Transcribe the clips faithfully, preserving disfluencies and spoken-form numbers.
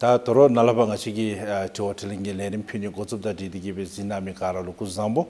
ད་དོ་རུང་ནཱ་ལས་ཕར་ང་བཅས་ཀྱི་ཨ་དྲི་བ་དྲིས་ལན་གྱི་ལས་རིམ་ཕུལ་ནི་འགོ་བཙུགསཔ་དང་འཁྲིལ་ཏེ་གི་སྦེ་གཟིགས་གནང་མི་ག་ར་ལུ་སྐུ་གཟུགས་བཟང་པོ།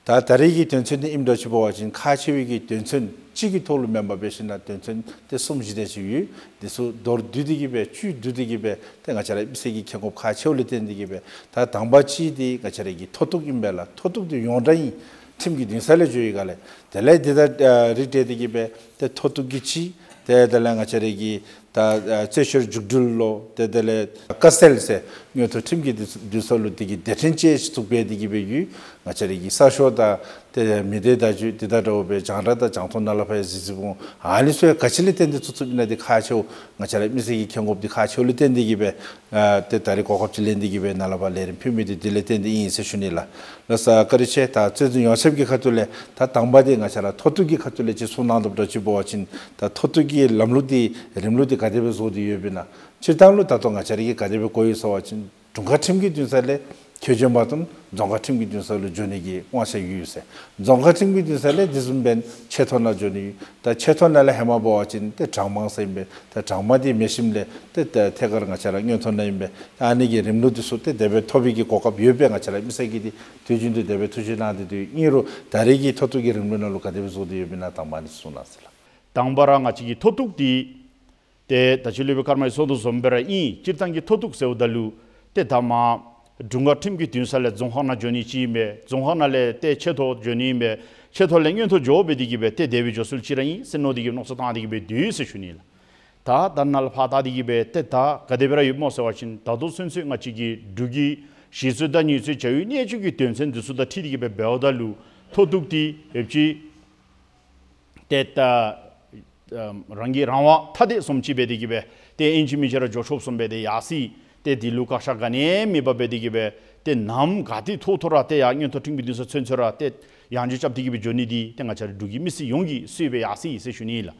ད་ད་རིས་ཀྱི་དོན་ཚན་འདི་ཨིནམ་འདྲཝ་ཅིག་འབད་བ་ཅིན་ཁག་ཆེ་བའི་གི་དོན་ཚན་གཅིག་གི་ཐོག་ལུ་མེན་པར་འབད་ཞིན་ན་དོན་ཚན་ཏེ་གསུམ་བཞི་དེ་ཅིག་ཡོད། འདི་ཚུ་མདོར་བསྡུས་ཏེ་གི་སྦེ་བཅུད་བསྡུས་ཏེ་གི་སྦེ་ཏེ་ང་བཅས་ར་མི་སེར་གྱིས་མཁྱེན་དགོཔ་ཁག་ཆེཝ་ལས་བརྟེན་ཏེ་གི་སྦེ། ད་དང་པ་གཅིག་འདི་ང་བཅས་ར་གི་མཐོ་གཏུགས་ཨིན་པས་ལགས། མཐོ་གཏུགས་འདི་ཡོངས་གྲགས་ཨིན། ཁྲིམས་ཀྱི་འདུན་ས་ལས་འགྱོ་ཡི་ག་ལས། དེ་ལས་འདི་དང་ཨ་རིགས་བསྒྲེས་ཏེ་གི་སྦེ་ཏེ་མཐོ་གཏུགས་ཀྱི་གཅིག། ཏེ་དེ་ལས་ང་བཅས་ར་གི་ད་ཨ་རྩོད་བཤེར་མཇུག་སྒྲིལ་ལོ། ཏེ་དེ་ལས་བཀའ་སེལ་ཟེར་མངོན་མཐོ་ཁྲིམས་ཀྱི་འདུན་འདུན་ས་ལུ་འདི་གི་སྡེ་ཕྲན་ཅིག་བཙུགས་སྦེ་འདི་གི་སྦེ་ཡོད། ང་བཅས་ར་གི་གསར་ཤོག་དང་ཏེ་མི་སྡེ་བརྡ་བརྒྱུད་འདི་དང་འདྲཝ་སྦེ་རྒྱང་བསྒྲགས་དང་རྒྱང་མཐོང་ནང་ལས་ཕར་ཡང་གཟིགས་གཟིགས་འོང་། ཨ་ནི་ཚུ་ཡང་ག་ཅི་ལས་བརྟེན་ཏེ་བཙུགས་བཙུགསཔ་ཨིན་ན་འདི་ཁག་ཆེཝ། ང་བཅས་ར་མི་སེར་གྱིས་མཁྱེན་དགོཔ་འདི་ཁག་ཆེཝ་ལས་བརྟེན་ཏེ་གི་སྦེ་ཨ་ཏེ་ད་རིས་གོ་སྐབས་ཅིག་ལེན་ཏེ་གི་སྦེ་ནཱ་ལས་ཕར་ལས་རིམ་ཕུལ་མི་འདི་འདི་ལས་བརྟེན་ཏེ་ཨིན་ཟེར་ཞུ་ནི་ལགས། ལགས་སོ། བཀའ་དྲིན་ཆེ། ད་རྩོད་འཛིན་ཡོངས་ཁྱབ་ཀྱི་ཁ་ཐུག་ལས་ད་དང་པ་འདི་ང་བཅས་ར་མཐོ་གཏུགས་ཀྱི་ཁ་ཐུག་ལས་ཅིག་གསུང་གནང་དོ་འདྲཝ་ཅིག་འབད་བ་ཅིན་ད་མཐོ་གཏུགས་ཀྱི་ལམ་ལུགས་འདི་རིམ་ལུགས་འདི་ག་དེ་སྦེ་བཟོ་སྟེ་ཡོདཔ་ཨིན་ན། སྤྱིར་བཏང་ལུ་ད་ལྟོ་ང་བཅས་ར་གིས་ག་དེ་སྦེ་གོ་ཡི་ཟེར་བ་ཅིན་དྲུང་ཁག་ཁྲིམས་ཀྱི་འདུན་ས་ལས་ཁྱོན་བྱོན་པ་དང་རྫོང་ཁག་ཁྲིམས་ཀྱི་འདུན་ས་ལུ་འགྱོ་ནི་གི་དབང་ཆ་ཡོད་ཟེར། རྫོང་ཁག་ཁྲིམས་ཀྱི་འདུན་ས་ལས་དེ་བཟུམ་སྦེ་ཆེ་མཐོ་ནང་འགྱོ་ནི་ཡོད། ད་ཆེ་མཐོ་ནང་ལས་ཧེ་མ་འབད་བ་ཅིན་ཏེ་གྲངས་མང་ཟེར་ཨིན་པས། ད་གྲངས་མང་འདི་མེད་ཞིནམ་ལས་ཏེ་ད་ཐད་ཀར་ང་བཅས་ར་མངོན་མཐོ་ནང་ཨིན་པས། ཨ་ནི་གི་རིམ་ལུགས་འདི་ཚུ་ཏེ་དེ་སྦེ་ཐོབ་པའི་གི་གོ་སྐབས་ཡོད་པས། ང་བཅས་ར་མི་སེར་གྱིས་འདི་དུས་རྒྱུན་དུ་དེ་སྦེ་ཐུགས་བཞེད་གནང་སྟེ་འདུག། ཨིན་རུང་ད་རིས་ཀྱི་མཐོ་གཏུགས་ཀྱི་རིམ་ལུགས་ནང་ལུ་ག་དེ་སྦེ་བཟོ་སྟེ་ཡོདཔ་ཨིན་ན་དང་པ་ཨ་ནི་གསུང་གནང་ཟེར་ལགས། དང་པ་ར་ང་བཅས་ཀྱི་མཐོ་གཏུགས་འདི་ཏེ་ད་ཅི་ལས་སྦེ་སྐར་མ་གིས་གསུངས་དོ་བཟུམ་སྦེ་ར་ཨིན། སྤྱིར་བཏང་གི་མཐོ་གཏུགས་ཟེརཝ་ད་ལུ་ཏེ་ད་མར་དྲུང་ཁག་ཁྲིམས་ཀྱི་འདུན་ས་ལས་རྫོང་ཁག་ནང་འགྱོ་ནི་ཅིག་ཨིན་པས། རྫོང་ཁག་ནང་ལས་ཏེ་ཆེ་མཐོ་འགྱོ་ནི་ཨིན་པས། ཆེ་མཐོ་ལས་མངོན་མཐོ་འགྱོ་སྦེ་འདི་གིས་སྦེ་ཏེ་དེ་སྦེ་འགྱོ་སྲོལ་ཅིག་ར་ཨིན་ཟེར་མནོ་སྟེ་གི་མནོ་བསམ་བཏང་སྟེ་གི་སྦེ་འདུག་ཟེར་ཞུ་ནི་ལགས། ད་ད་ནཱ་ལས་ཕར་བལྟ་སྟེ་གི་སྦེ་ཏེ་ད་ག་དེ་སྦེ་ར་ཡོདཔ་སྨོ་ཟེར་བ་ཅིན་ད་ལྟོ་ཚུན་ཚོད་ང་བཅས་ཀྱི་འབྲུག་གི་གཞི་རྩོད་དང་ཉེས་རྩོད་བྱ་བའི་གནད་སྤྱོད་ཀྱི་དོན་ཚན་འདི་ཚུ་དང་འཁྲིལ་ཏེ་གི་སྦེ་འབདཝ་ད་ལུ་མཐོ་གཏུགས་འདི་ཡོདཔ་ཅིག་ཏེ་ད་ཨམ་རང་གི་རང་དབང་ཐ་དད་བཟུམ་ཅིག་སྦེ་འདི་གིས་སྦེ་ཏེ་ཨིན་ཅི་མིན་ཅི་ར་འགྱོ་ཆོགཔ་བཟུམ་སྦེ་ཏེ་ཡར་སོ་ཡི། ཏེ་འདི་ལུ་བཀག་ཆ་ག་ནི་ཡང་མེད་པར་སྦེ་འདི་གིས་སྦེ་ཏེ་ནམ་ག་ཏེ་ཐོག་ཐོག་ར་ཏེ་ཡར་མངོན་མཐོ་ཁྲིམས་ཀྱི་འདུན་ས་ཚུན་ཚོད་ར་ཏེ་ཡང་འགྱོ་རྐྱབ་སྟེ་གི་སྦེ་འགྱོ་ནི་འདི་ཏེ་ང་བཅས་ར་འབྲུག་གི་མི་སེར་ཡོངས་ཀྱིས་གསོལ་སྦེ་ཡར་སོ་ཡི་ཟེར་ཞུ་ནི་ལགས།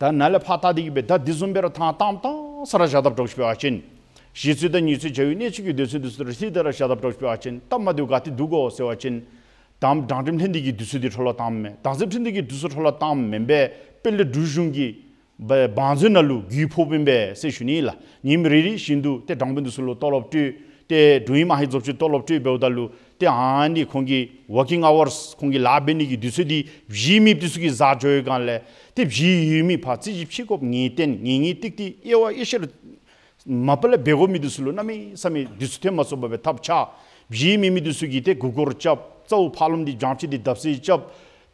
ད་ནཱ་ལས་ཕར་བལྟ་སྟེ་གི་སྦེ་ད་འདི་བཟུམ་སྦེ་ར་ཐང་བཏང་བཏང་ས་ར་བཞག་ད་འདྲཝ་ཅིག་འབད་བ་ཅིན་གཞི་རྩོད་དང་ཉེས་རྩོད་བྱ་བའི་གནད་སྤྱོད་ཀྱི་དོན་ཚན་འདི་ཚུ་ར་འཁྲིལ་ཏེ་ར་བཞག་ད་འདྲཝ་ཅིག་འབད་བ་ཅིན་སྟབས་མ་བདེཝ་ག་ཏེ་འདུག་གོ་ཟེར་བ་ཅིན་དང་དྲང་ཁྲིམས་ལྷན་སྡེ་གི་དུས་ཚོད་འདི་འཕྲོ་བརླག་བཏངམ་མས། དྭངས་གསལ་ཁྲིམས་སྡེ་གི་དུས་ཚོད་འཕྲོ་བརླག་བཏངམ་མེན་པས། དཔལ་ལྡན་འབྲུག་གཞུང་གི་བ་བང་མཛོད་ནང་ལུ་རྒུད་ཕོགཔ་ཨིན་པས་ཟེར་ཞུ་ནི་ལགས། ཉིནམ་རེ་རེ་བཞིན་དུ་ཏེ་དྲང་དཔོན་འདི་ཚུ་ལུ་ལྟོ་ལོག་སྤྲོད། ཏེ་འབྲུག་ཨིནམ་ཧེ་རྫོབ་ཅིག་ལྟོ་ལོག་སྤྲོད་འབདཝ་ད་ལུ་ཏེ་ཨ་ནི་ཁོང་གི་ཝར་ཀིང་ཨ་ཝརསི་ཁོང་གི་ལཱ་འབད་ནི་གི་དུས་ཚོད་འདི་གཞི་མེདཔ་འདི་ཚུ་གི་བཟའ་འགྱོ་བའི་སྒང་ལས་ཏེ་གཞི་ཡོད་མི་ཕར་རྩོད་གཞི་ཕྱེ་དགོཔ་ངེས་གཏན་ངེས་ངེས་ཏིག་ཏིག་དབྱེ་བ་དབྱེ་ཞིབ་མ་པ་ལས་འབད་དགོ་མི་འདི་ཚུ་ལུ་གནམ་མེད་ས་མེད་དུས་ཚོད་ཐོན་མ་ཚུགས་པར་སྦེ་ཐབས་ཆག། གཞི་མེད་མི་འདི་ཚུ་གིས་ཏེ་མགུ་སྐོར་རྐྱབ། རྩ་བོ་ཕར་ལོགམ་འདི་བྱང་ཕྱི་འདི་བརྡབ་གསིག་རྐྱབ།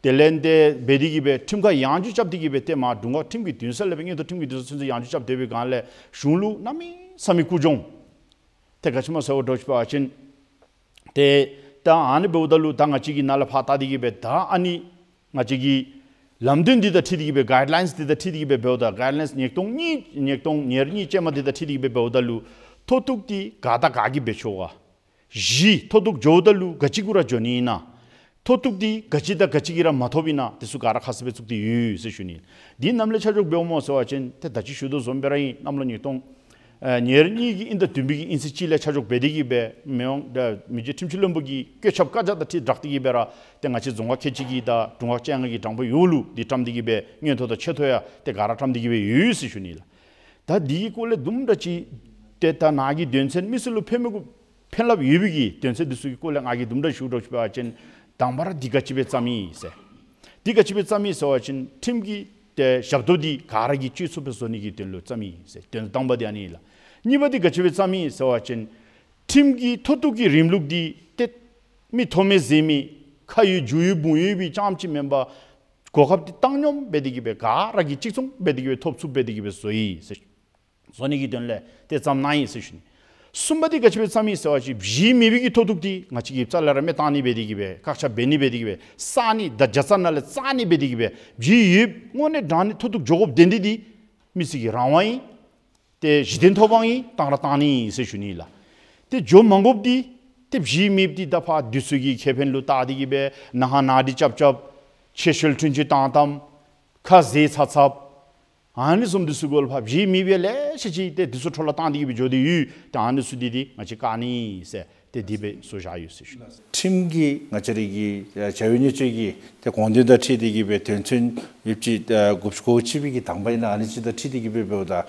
དེ་ལས་ཏེ་འབད་དེ་གིས་སྦེ་ཁྲིམས་ཁང་ཡང་འགྱོ་རྐྱབ་སྟེ་གིས་སྦེ་ཏེ་མར་དྲུང་ཁག་ཁྲིམས་ཀྱི་འདུན་ས་ལས་སྦེ་མངོན་མཐོ་ཁྲིམས་ཀྱི་འདུན་ས་ཚུན་ཚོད་ཡང་འགྱོ་རྐྱབ་སྡོད་པའི་སྒང་ལས་གཞུང་ལུ་གནམ་མེད་ས་མེད་སྐུ་གྱོང་། ཏེ་ག་ཅི་སྨོ་ཟེར་བ་འདྲཝ་ཅིག་འབད་བ་ཅིན་ཏེ་ད་ཨ་ནི་འབདཝ་ད་ལུ་ད་ང་བཅས་ཀྱིས་ནཱ་ལས་ཕར་བལྟ་སྟེ་གིས་སྦེ་ད་ཨ་ནི་ང་བཅས་ཀྱི་ལམ་སྟོན་འདི་དང་འཁྲིལ་ཏེ་གིས་སྦེ་གའིཌ་ལའིནསི་འདི་དང་འཁྲིལ་ཏེ་གིས་སྦེ་འབདཝ་ད་གའིཌ་ལའིནསི་ཉིས་སྟོང་གཉིས་ཉིས་སྟོང་ཉེར་གཉིས་ཅན་མ་འདི་དང་འཁྲིལ་ཏེ་གིས་སྦེ་འབདཝ་ད་ལུ་མཐོ་གཏུགས་འདི་ག་དང་ག་གིས་འབད་ཆོག་ག། གཞི་མཐོ་གཏུགས་འགྱོཝ་ད་ལུ་ག་ཅི་གུ་ར་འགྱོ་ནི་ཨིན་ན། མཐོ་གཏུགས་འདི་ག་ཅི་དང་ག་ཅི་གིས་ར་མ་ཐོབ་ཨིན་ན། འདི་ཚུ་ག་ར་ཁ་གསལ་སྦེ་བཙུགས་ཏེ་ཡོད་ཟེར་ཞུ་ནི། འདི་ནམ་ལས་ཆ་འཇོག་འབདཝ་སྨོ་ཟེར་བ་ཅིན་ཏེ་ད་ཅི་ཞུ་དོ་བཟུམ་སྦེ་ར་ཨིན། གནམ་ལོ་ཉིས་སྟོང་ཨ་ཉེར་གཉིས་ཀྱི་དབྱིན་ཟླ་བདུན་པའི་གི་དབྱིན་ཚེས་གཅིག་ལས་ཆ་འཇོག་འབད་དེ་གིས་སྦེ་མི་དབང་ད་མི་རྗེ་ཁྲིམས་ཞིབ་བློན་པོ་གི་བཀོད་ཁྱབ་བཀའ་རྒྱ་དང་འཁྲིལ་སྦྲགས་ཏེ་གིས་སྦེ་ར་ཏེ་ང་བཅས་རྫོང་ཁག་ཁལ་གཅིག་གི་དང་དྲུང་ཁག་བཅོ་ལྔ་གི་དྲང་དཔོན་ཡོངས་ལུ་འདི་བཀྲམ་སྟེ་གིས་སྦེ་མངོན་མཐོ་དང་ཆེ་མཐོ་ཡང་ཏེ་ག་ར་བཀྲམ་སྟེ་གིས་སྦེ་ཡོད་ཟེར་ཞུ་ནི་ལགས། ད་འདི་གི་སྐོར་ལས་དུམ་གྲ་ཅིག་ཏེ་ད་ནཱ་གི་དོན་ཚན་མི་སེར་ལུ་ཕན་མི་གུ་ཕན་རླབས་ཡོད་པའི་གི་དོན་ཚན་འདི་ཚུ་གི་སྐོར་ལས་ང་གིས་དུམ་གྲ་ཞུ་འདྲཝ་ཅིག་འབད་བ་ཅིན་དང་པ་ར་འདི་ག་ཅི་སྦེ་བརྩམས་ཡི་ཟེར། འདི་ག་ཅི་སྦེ་བརྩམས་ཡི་ཟེར་བ་ཅིན་ཁྲིམས་ཀྱི་ཏེ་ཞབས་ཏོག་འདི་ག་ར་གིས་སྤྱོད་ཚུགསཔ་སྦེ་བཟོ་ནི་གི་དོན་ལུ་བརྩམས་ཡི་ཟེར། དོན་དང་པ་འདི་ཨ་ནི་ལགས། གཉིས་པ་འདི་ག་ཅི་སྦེ་བརྩམས་ཡི་ཟེར་བ་ཅིན་ཁྲིམས་ཀྱི་མཐོ་གཏུགས་ཀྱི་རིམ་ལུགས་འདི་ཏེ་མི་མཐོ་དམན་མཛེས་མི་ཁ་ཡོད་རྒྱུ་ཡོད་བུང་ཡོད་པའི་རྐྱངམ་ཅིག་མེན་པར་གོ་སྐབས་འདི་བཏང་སྙོམས་འབད་དེ་གིས་སྦེ་ག་ར་གིས་གཅིག་མཚུངས་འབད་དེ་གིས་སྦེ་ཐོབ་ཚུགསཔ་འབད་དེ་གིས་སྦེ་བཟོ་ཡི་ཟེར། བཟོ་ནི་གི་དོན་ལས་ཏེ་བརྩམས་གནང་ཡི་ཟེར་ཞུ་ནི། གསུམ་པ་འདི་ག་ཅི་སྦེ་བརྩམས་ཡི་ཟེར་བ་ཅིན་གཞི་མེད་པའི་གི་མཐོ་གཏུགས་འདི་ང་བཅས་ཀྱིས་རྩ་ལས་ར་མེ་བཏང་ནི་འབད་དེ་གིས་སྦེ་བཀག་ཆ་འབད་ནི་འབད་དེ་གིས་སྦེ་བསགས་ནི་དང་བརྒྱ་རྩ་ནང་ལས་བསགས་ནི་འབད་དེ་གིས་སྦེ་གཞི་ཡོདཔ་དངོས་གནས་དྲང་གནས་མཐོ་གཏུགས་འགྱོ་དགོཔ་དོན་འདི་འདི་མི་སེར་གྱི་རང་དབང་ཨིན། ཏེ་གཞི་རྟེན་ཐོབ་དབང་ཨིན། བཏང་ར་བཏང་ནི་ཨིན་ཟེར་ཞུ་ནི་ལགས། ཏེ་འགྱོ་མ་དགོཔ་འདི་ཏེ་གཞི་མེདཔ་འདི་ད་ཕར་དུས་ཚོད་ཀྱི་ཁེ་ཕན་ལུ་བལྟ་སྟེ་གིས་སྦེ་ནཱ་ཧ་ནཱ་འདི་རྐྱབ་རྐྱབ་ཆེ་ཤོས་ཁྲུན་ཆུ་བཏང་བཏངམ་ཁ་ཟས་ཚ་ཚབ་ཨ་ནི་བཟུམ་འདི་ཚུ་གུ་ལུ་ཕར་གཞི་མེད་པའི་ལེ་ཤ་ཅིག་ཏེ་འདི་ཚུ་འཕྲོ་བརླག་བཏང་སྟེ་གིས་སྦེ་འགྱོ་སྟེ་ཡོད། ཏེ་ཨ་ནི་ཚུ་འདི་འདི་ང་བཅས་བཀག་ནི་ཟེར་ཏེ་འདི་སྦེ་བཟོ་བཞག་ཡོད་ཟེར་ཞུ། ཁྲིམས་ཀྱི་ང་བཅས་ར་གི་ཨ་བྱ་བའི་གནད་སྤྱོད་ཀྱི་ཏེ་དགོངས་དོན་དང་འཁྲིལ་ཏེ་གིས་སྦེ་དོན་ཚན་ཡོདཔ་ཅིག་ཨ་དགུ་བཅུ་གོ་གཅིག་པའི་གི་དང་པ་ཨིན་ན་ཨ་ནི་ཅིག་དང་འཁྲིལ་ཏེ་གིས་སྦེ་འབདཝ་ད་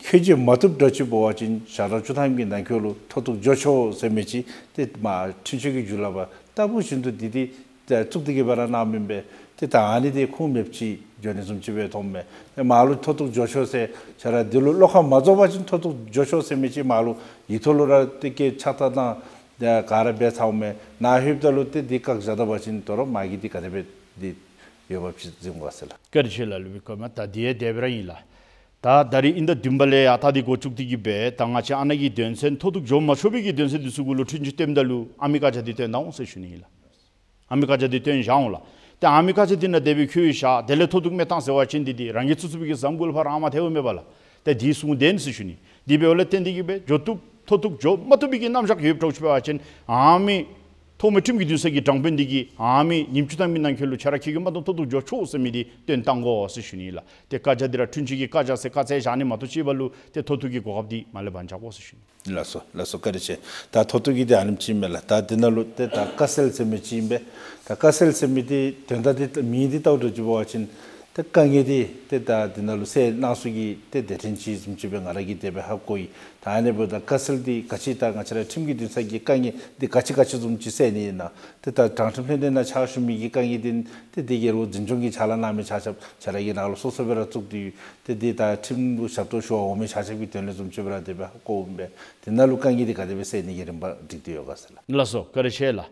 ཁྱོད་ཀྱིས་མ་བཏུབ་འདྲཝ་ཅིག་འབད་བ་ཅིན་ཞག་གྲངས་བཅུ་ཐམ་གྱི་ནང་འཁོད་ལུ་མཐོ་གཏུགས་འགྱོ་ཆོག་ཟེར་མི་ཅིག་ཏེ་མར་འཁྲུན་ཆོད་ཀྱི་བརྒྱུད་ལམ་པ་ལྟ་བུ་བཞིན་དུ་འདི་འདི་ཏེ་བཙུགས་ཏེ་གི་སྦེ་ར་གནངམ་ཨིན་པས། ཏེ་ད་ཨ་ནི་འདི་ཁུངས་མེདཔ་ཅིག་འགྱོ་ནི་བཟུམ་ཅིག་སྦེ་མཐོངམ་མས། ཏེ་མར་ལུ་མཐོ་གཏུགས་འགྱོ་ཆོག་ཟེར་ཁྱོད་ར་འདི་ལུ་བློ་ཁ་མ་རྫོགས་པ་ཅིན་མཐོ་གཏུགས་འགྱོ་ཆོག་ཟེར་མི་ཅིག་མར་ལུ་ཡིག་ཐོག་ལུ་ར་ཏེ་སྐད་ཆ་ད་དང་ཏེ་ག་ར་འབད་ཚརཝ་མས། ནཱ་ལྷོདཔ་ད་ལུ་ཏེ་འདི་བཀག་བཞག་ད་པ་ཅིན་དོ་རུང་མ་གི་འདི་ག་དེ་སྦེ་འདི་འོས་འབབ་ཅིག་འཛིན་དགོ་ཟེར་ལགས། བཀའ་དྲིན་ཆེ་ལགས། ལུ་བི་ཀོ་མ་ད་འདི་ཡང་དེ་སྦེ་ར་ཨིན་ལགས། ད་ད་རིས་དབྱིན་ཟླ་བདུན་པ་ལས་ཡར་ད་འདི་འགོ་བཙུགས་ཏེ་གི་སྦེ་ད་ང་བཅས་ཨ་ནཱ་གི་དོན་ཚན་མཐོ་གཏུགས་འགྱོ་མ་ཆོག་པའི་གི་དོན་ཚན་འདི་ཚུ་གུ་ལུ་འཁྲུན་ཆོད་བཏོནམ་ད་ལུ་ཨ་མི་བཀའ་རྒྱ་འདི་བཏོན་གནང་འོང་ཟེར་ཞུ་ནི་ཨིན་ལགས། ཨ་མི་བཀའ་རྒྱ་འདི་བཏོན་བཞག་འོང་ལགས། ཏེ་ཨ་མི་བཀའ་རྒྱ་འདི་ནཱ་དེ་སྦེ་བཀོད་བཞག་དེ་ལས་མཐོ་གཏུགས་མི་བཏང་ཟེར་བ་ཅིན་འདི་འདི་རང་གི་བཙུགས་བཙུགས་པའི་གི་བཟའ་འབངས་གུ་ལུ་ཕར་ར་མ་ཐལཝ་མེད་པས་ལགས། ཏེ་འདི་གསུངས་དེ་ཨིན་ཟེར་ཞུ་ནི། དེ་འབདཝ་ལས་བརྟེན་ཏེ་གི་སྦེ་འགྱོ་བཏུབ་མཐོ་གཏུགས་འགྱོ་མ་བཏུབ་པའི་གི་རྣམ་གཞག་ཡོདཔ་འདྲཝ་ཅིག་འབད་བ་ཅིན་ཨ་མི་ཐོག་མའི་ཁྲིམས་ཀྱི་འདུན་ས་གི་དྲང་དཔོན་འདི་གིས་ཨ་མི་ཉིནམ་བཅུ་ཐམ་གྱི་ནང་འཁོད་ལུ་ཁྱོད་ར་ཁྱོད་ཀྱིས་མ་བཏུབ་མཐོ་གཏུགས་འགྱོ་ཆོག་ཟེར་མི་འདི་བཏོན་བཏང་དགོ་ཟེར་ཞུ་ནི་ལགས། ཏེ་བཀའ་རྒྱ་འདི་ར་འཁྲུན་ཆོད་ཀྱི་བཀའ་རྒྱ་ཟེར་བཀའ་སྩལ་བཞག་ནི་མ་གཏོགས་ཅིག་འབད་རུང་ཏེ་མཐོ་གཏུགས་ཀྱི་གོ་སྐབས་འདི་མ་ལས་འབག་འཇུག་དགོ་ཟེར་ཞུ་ནི། ལགས་སོ་ལགས་སོ། བཀའ་དྲིན་ཆེ། ད་མཐོ་གཏུགས་ཀྱི་འདི་ཨ་ནེམ་ཅིག་མས་ལགས། ད་འདི་ནང་ལུ་ཏེ་ད་བཀའ་སེལ་ཟེར་མི་ཅིག་ཨིན་པས། ད་བཀའ་སེལ་ཟེར་མི་འདི་དོན་དག་འདི་མིང་འདི་བལྟཝ་འདྲཝ་ཅིག་འབད་བ་ཅིན་ཏེ་དཀའ་ངལ་འདི་ཏེ་ད་འདི་ནང་ལུ་སེལ་གནང་ས་གི་ཏེ་སྡེ་ཕྲན་ཅིག་བཟུམ་ཅིག་སྦེ་ང་ར་གིས་དེ་སྦེ་ཧ་གོ་ཡི། ད་ཨ་ནི་འབདཝ་ད་བཀའ་སེལ་འདི་ག་ཅི་ད་ང་བཅས་ར་ཁྲིམས་ཀྱི་འདུན་ས་གི་དཀའ་ངལ་འདི་ག་ཅི་ག་ཅི་བཟུམ་ཅིག་སེལ་ནི་ཨིན་ན། ཏེ་ད་དྲང་ཁྲིམས་ལྷན་སྡེ་ནང་ཕྱག་ཞུ་མི་གི་དཀའ་ངལ་འདི་ཏེ་འདི་རྒེད་འོག་འཛིན་སྐྱོང་གི་ཕྱག་ལཱ་གནང་མི་ཆ་ཁྱབ་ཁྱོད་ར་གི་ནང་ལུ་སོ་སོ་སྦེ་ར་བཙུགས་ཏེ་ཡོད། ཏེ་འདི་ད་ཁྲིམས་ལུ་ཞབས་ཏོག་ཞུ་བར་འོང་མི་ཆ་ཁྱབ་ཀྱི་དོན་ལས་བཟུམ་ཅིག་སྦེ་ར་དེ་སྦེ་ཧ་གོཝ་ཨིན་པས། དེ་ནང་ལུ་དཀའ་ངལ་འདི་ག་དེ་སྦེ་སེལ་ནི་གི་རིམ་པ་སྒྲིག་སྟེ་ཡོད་ག་ཟེར་ལགས། ལགས་སོ། བཀའ་དྲིན་ཆེ་ལགས།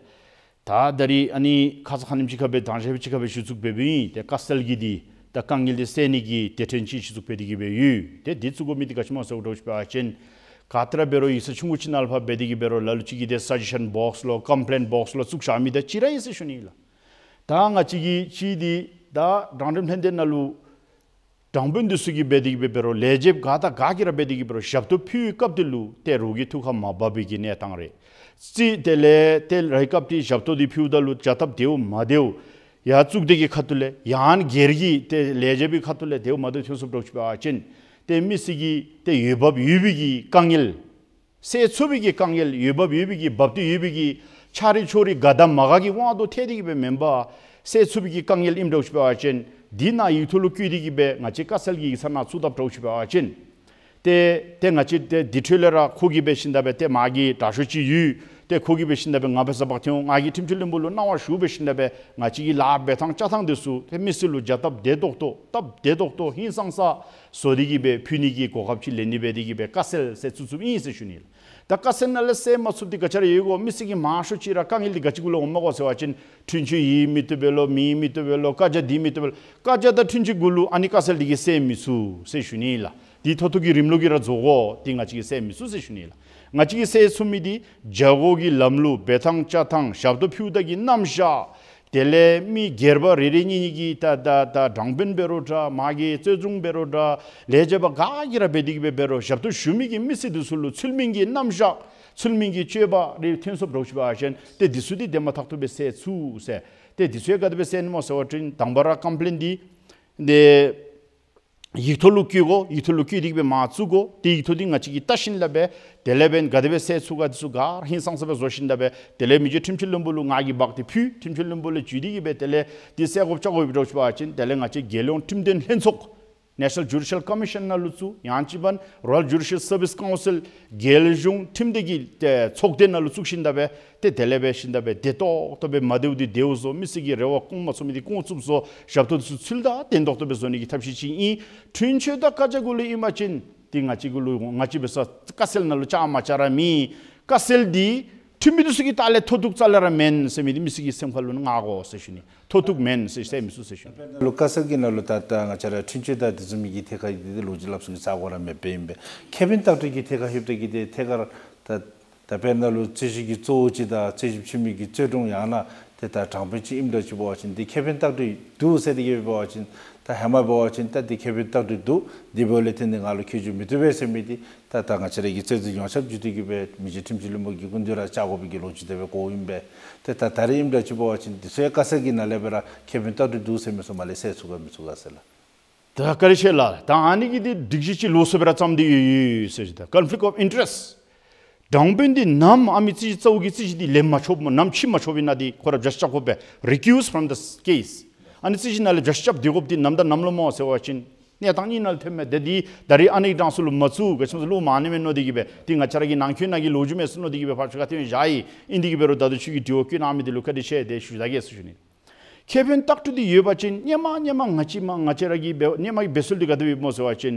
ད་ད་རིས་ཨ་ནི་ཁ་ཙ་ཁ་ཉིནམ་ཅིག་ཁར་སྦེ་དྲང་ཞག་ཅིག་ཁར་སྦེ་ཞུ་བཙུགས་འབད་འབདཝ་ཨིན། ཏེ་བཀའ་སེལ་གྱི་འདི་ད་དཀའ་ངལ་འདི་སེལ་ནི་གི་སྡེ་ཕྲན་ཅིག་ཞུ་བཙུགས་འབད་དེ་གི་སྦེ་ཡོད། ཏེ་འདི་བཙུགས་དགོ་མི་འདི་ག་ཅི་སྨོ་ཟེརཝ་འདྲཝ་ཅིག་འབད་བ་ཅིན་ག་ཏེ་ར་འབད་རུང་ཡིག་ཚང་ཆུང་ཀུ་ཅིག་ནང་ལུ་ཕར་འབད་དེ་གི་འབད་རུང་ལ་ལུ་ཅིག་གིས་ཏེ་སཱ་ཇེ་ཤཱན་བོགསི་ལུ་ཀོམ་པི་ལེནཊ་བོགསི་ལུ་བཙུགས་བཞག་མི་དང་གཅིག་ར་ཨིན་ཟེར་ཞུ་ནི་ལགས། ད་ང་བཅས་ཀྱི་ཅིག་འདི་ད་དྲང་ཁྲིམས་ལྷན་སྡེ་ནང་ལུ་དྲང་དཔོན་འདི་ཚུ་གིས་འབད་དེ་གི་འབད་འབད་རུང་ལས་བྱེདཔ་ག་དང་ག་གིས་ར་འབད་དེ་གི་འབད་རུང་ཞབས་ཏོག་ཕུལ་བའི་སྐབས་འདི་ལུ་ཏེ་རོགས་ཀྱི་ཐུགས་ཁར་མ་བབས་པའི་གི་གནས་སྟངས་རེ། ཅིག་དེ་ལས་ཏེ་རེ་སྐབས་འདི་ཞབས་ཏོག་འདི་ཕུལཝ་ད་ལུ་བྱ་སྟབས་བདེཝ་མ་བདེཝ་ཡར་བཙུགས་དེ་གི་ཁ་ཐུག་ལས་ཡང་སྒེར་གྱི་ཏེ་ལས་བྱེདཔ་གི་ཁ་ཐུག་ལས་བདེཝ་མ་བདེཝ་ཐོན་སོངམ་འདྲཝ་ཅིག་འབད་བ་ཅིན་ཏེ་མི་སེར་གྱི་ཏེ་འོས་འབབ་ཡོད་པའི་གི་དཀའ་ངལ་སེལ་ཚུགས་པའི་གི་དཀའ་ངལ་འོས་འབབ་ཡོད་པའི་གི་འབབ་ཏེ་ཡོད་པའི་གི་ཆ་རེ་ཆོ་རེ་ག་དང་མ་ག་གི་དབང་དུ་ཐལ་ཏེ་གི་སྦེ་མེན་པར་སེལ་ཚུགས་པའི་གི་དཀའ་ངལ་ཨིནམ་འདྲཝ་ཅིག་འབད་བ་ཅིན་འདི་ནང་ཡིག་ཐོག་ལུ་བཀོད་དེ་གི་སྦེ་ང་བཅས་བཀའ་སེལ་གྱི་ཡིག་ཚང་ནང་བཙུགས་དཔ་འདྲཝ་ཅིག་འབད་བ་ཅིན་ཏེ་ཏེ་ང་བཅས་ཏེ་འདི་འཕྲོ་ལས་ར་ཁོ་གིས་འབད་ཞིནམ་ད་སྦེ་ཏེ་མ་གི་དྲག་ཤོས་ཅིག་ཡོད། ཏེ་ཁོ་གིས་འབད་ཞིནམ་ད་སྦེ་ང་འབད་ས་འབག་སྟེ་འོང་། ང་གིས་ཁྲིམས་སྤྱི་བློན་པོ་ལུ་གནང་བ་ཞུ་འབད་ཞིནམ་ད་སྦེ་ང་བཅས་ཀྱི་ལཱ་འབད་ཐངས་བཅའ་ཐངས་འདི་ཚུ་ཏེ་མི་སེར་ལུ་བྱ་སྟབས་བདེ་ཏོག་ཏོ་སྟབས་བདེ་ཏོག་ཏོ་ཧིང་སངས་ས་བཟོ་སྟེ་གི་སྦེ་ཕུལ་ནི་གི་གོ་སྐབས་ཅིག་ལེན་ནི་འབད་དེ་གི་སྦེ་བཀའ་སེལ་ཟེར་བཙུགས་བཙུགསཔ་ཨིན་ཟེར་ཞུ་ནི་ལགས། ད་བཀའ་སེལ་ནང་ལས་སེལ་མ་ཚུགསཔ་འདི་ག་ཅི་ར་ཡོད་གོ། མི་སེར་གྱི་མང་ཤོས་ཅིག་ར་དཀའ་ངལ་འདི་ག་ཅི་གུ་ལུ་འོངམ་གོ་ཟེར་བ་ཅིན་འཁྲུན་ཆོད་ཡོད་མི་བཏུབ་པས་ལོ། མེད་མི་བཏུབ་པས་ལོ། བཀའ་རྒྱ་འདི་མི་བཏུབ་པས་ལོ། བཀའ་རྒྱ་དང་འཁྲུན་ཆོད་གུ་ལུ་ཨ་ནི་བཀའ་སེལ་འདི་གིས་སེལ་མི་ཚུགས་ཟེར་ཞུ་ནི་ལགས། འདི་མཐོ་གཏུགས་ཀྱི་རིམ་ལུགས་ཀྱིས་ར་རྫོགས་དགོ། འདི་ང་བཅས་ཀྱིས་སེལ་མི་ཚུགས་ཟེར་ཞུ་ནི་ལགས། ང་བཅས་ཀྱིས་སེལ་ཚུགས་མི་འདི་བྱ་སྒོ་གི་ལམ་ལུགས་འབད་ཐངས་བཅའ་ཐངས་ཞབས་ཏོག་ཕུལཝ་ད་གི་རྣམ་གཞག། དེ་ལས་མི་སྒེར་པ་རེ་རེ་གཉིས་གཉིས་ཀྱིས་ད་ད་ད་དྲང་དཔོན་འབད་རུང་འདྲ། མ་གི་རྩོད་དྲུང་འབད་རུང་འདྲ། ལས་བྱེདཔ་ག་གིས་ར་འབད་དེ་གི་སྦེ་འབད་རུང་ཞབས་ཏོག་ཞུ་མི་གི་མི་སེར་འདི་ཚུ་ལུ་ཚུལ་མིན་གྱི་རྣམ་གཞག་ཚུལ་མིན་གྱི་སྤྱོད་པ་རེ་ཐོན་སོངམ་འདྲཝ་ཅིག་འབད་བ་ཅིན་ཏེ་འདི་ཚུ་འདི་དེ་མ་ཐག་ཏུ་སྦེ་སེལ་ཚུགས་ཟེར། ཏེ་འདི་ཚུ་ཡང་ག་དེ་སྦེ་སེལ་ནི་སྨོ་ཟེར་བ་ཅིན་དང་པ་ར་ཀམ་པི་ལེནཊ་འདི་ཏེ་ཡིག་ཐོག་ལུ་བཀོད་དགོ། ཡིག་ཐོག་ལུ་བཀོད་དེ་གི་སྦེ་མར་བཙུགས་དགོ། ཏེ་ཡིག་ཐོག་འདི་ང་བཅས་ཀྱིས་བལྟ་ཞིནམ་ད་སྦེ་དེ་ལས་འབདན་ག་དེ་སྦེ་སེལ་ཚུགས་ག་འདི་ཚུ་ག་ར་ཧིང་སངས་ས་སྦེ་བཟོ་ཞིནམ་ད་སྦེ་དེ་ལས་མི་རྗེ་ཁྲིམས་སྤྱི་བློན་པོ་ལུ་ང་གིས་འབག་སྟེ་ཕུལ། ཁྲིམས་སྤྱི་བློན་པོ་ལས་བརྒྱུད་དེ་གི་སྦེ་དེ་ལས་འདི་སེལ་དགོཔ་བཅའ་དགོཔ་འདྲཝ་ཅིག་འབད་བ་ཅིན་དེ་ལས་ང་བཅས་རྒྱལ་ཡོངས་ཁྲིམས་དོན་ལྷན་ཚོགས་National Judicial Commission ནང་ལུ་བཙུགས། ཡང་ཅིན་འབདན་Royal Judicial Service Council རྒྱལ་གཞུང་ཁྲིམས་སྡེ་གི་ཏེ་ཚོགས་སྡེ་ནང་ལུ་བཙུགས་ཞིནམ་ད་སྦེ་ཏེ་དེ་ལས་འབད་ཞིནམ་ད་སྦེ་བདེ་ཏོག་ཏོ་སྦེ་མ་བདེཝ་འདི་བདེཝ་བཟོ། མི་སེར་གྱི་རེ་བ་སྐོང་མ་ཚུགས་མི་འདི་སྐོང་ཚུགསཔ་བཟོ། ཞབས་ཏོག་འདི་ཚུ་ཚུལ་དང་ལྡན་ཏོག་ཏོ་སྦེ་བཟོ་ནི་གི་ཐབས་ཤེས་ཅིག་ཨིན། འཁྲུན་ཆོད་དང་བཀའ་རྒྱ་གུ་ལུ་ཨིན་པ་ཅིན་ཏེ་ང་བཅས་གུ་ལུ་ང་བཅས་འབད་ས་བཀའ་སེལ་ནང་ལུ་བཅའ་མ་བཅའ་ར་མེད། བཀའ་སེལ་འདི་འཁྲུན་མི་འདི་ཚུ་གི་ལྟག་ལས་མཐོ་གཏུགས་རྩ་ལས་ར་མེན་ཟེར་མི་འདི་མི་སེར་གྱི་སེམས་ཁར་ལུ་མངའ་དགོ་ཟེར་ཞུ་ནི། མཐོ་གཏུགས་མེན་ཟེར་སེལ་མི་ཚུགས་ཟེར་ཞུ་ནི། ནང་ལུ་བཀའ་སེལ་གྱི་ནང་ལུ་ད་ད་ང་བཅས་ར་འཁྲུན་ཆོད་དང་དེ་བཟུམ་མའི་གི་ཐད་ཁར་འདི་འདི་ལོ་རྒྱུས་སླབ་ས་གི་ས་གོ་ར་མེདཔ་ཨིན་པས། ཁེ་ཕན་བཏགས་སྒྲིག་གི་ཐད་ཁར་ལྷོདཔ་ད་གི་ཏེ་ཐད་ཀར་ད་ད་དཔེར་ན་ལུ་རྩོད་གཞི་གི་གཙོ་བོ་ཅིག་དང་རྩོད་གཞི་ཕྱེ་མི་གི་རྩོད་དྲུང་ཡང་ན་ཏེ་ད་དྲང་དཔོན་ཅིག་ཨིནམ་འདྲཝ་ཅིག་འབད་བ་ཅིན་འདི་ཁེ་ཕན་བཏགས་སྒྲིག་འདུག་ཟེར་ཏེ་གི་འབད་བ་ཅིན་ད་ཧེ་མ་འབད་བ་ཅིན་ད་འདི་ཁེ་ཕན་བཏགས་སྒྲིག་འདུག། འདི་འབདཝ་ལས་བརྟེན་ཏེ་ང་ལུ་ཁྱད་གཞི་མི་བཏུབ་པས་ཟེར་མི་འདི་ད་ད་ང་བཅས་ར་གི་རྩོད་འཛིན་ཡོངས་ཁྱབ་བརྒྱུད་དེ་གི་སྦེ་མི་རྗེ་ཁྲིམས་སྤྱི་བློན་པོ་གི་སྐུ་མདུན་ར་བཅར་དགོ་པའི་གི་ལོ་རྒྱུས་དེ་སྦེ་གོཝ་ཨིན་པས། ཏེ་ད་ད་རེས་ཨིནམ་འདྲཝ་ཅིག་འབད་བ་ཅིན་འདི་ཚུ་ཡང་བཀའ་སེལ་གྱི་ནང་ལས་སྦེ་ར་ཁེ་ཕན་བཏགས་སྒྲིག་འདུག་ཟེར་མི་ཚུ་མར་ལས་སེལ་ཚུགས་ག་མི་ཚུགས་ག་ཟེར་ལགས། ད་བཀའ་དྲིན་ཆེ་ལགས། ད་ཨ་ནི་གི་འདི་སྒྲིག་གཞི་ཅིག་ལོགས་སུ་སྦེ་ར་བརྩམས་ཏེ་ཡོད་ཡོད་ཟེར་ཞུ་ནི། ད་conflict of interest། དྲང་དཔོན་འདི་ནམ་ཨ་མི་རྩོད་གཞི་གཙོ་བོ་གི་རྩོད་གཞི་འདི་ལེན་མ་ཆོགཔ་སྨོ། ནམ་ཕྱེ་མ་ཆོགཔ་ཨིན་ན་འདི་ཁོ་ར་བསྐྱར་བཞག་དགོ་པས། recuse from the case། ཨ་ནི་རྩོད་གཞི་ནང་ལས་བསྐྱར་བཞག་སྡོད་དགོཔ་འདི་ནམ་དང་ནམ་ལུ་སྨོ་ཟེར་བ་ཅིན་ གནས་སྟངས་གཉིས་ནང་ལུ་ཐོནམ་མས། ཏེ་འདི་ད་རིས་ཨ་ནི་གྲངས་སུ་ལུ་མ་བཙུགས། ག་ཅི་སྨོ་ཟེར་བློ་མ་གནས་མས་མནོ་སྟེ་གིས་སྦེ་འདི་ང་བཅས་ར་གི་ནང་འཁོད་ནང་གི་ལོ་རྒྱུས་མས་ཟེར་མནོ་སྟེ་གིས་སྦེ་ཕར་ཕྱོགས་ཁར་ཐོན་བཞག་ཡི། ཨིན་དེ་གིས་འབད་རུང་ད་ལྟོ་ཁྱོད་ཀྱིས་དྲི་བ་བཀོད་གནང་མི་འདི་ལུ་བཀའ་དྲིན་ཆེ་དེ་ཞུ་ད་གེ་ཟེར་ཞུ་ནི། ཁེ་ཕན་བཏགས་གྲུབ་འདི་ཡོད་པ་ཅིན་སྔོན་མ་སྔོན་མ་ང་བཅས་མ་ང་བཅས་ར་གི་འབད་སྔོན་མ་གི་འབད་སྲོལ་འདི་ག་དེ་སྦེ་ཡོདཔ་སྨོ་ཟེར་བ་ཅིན།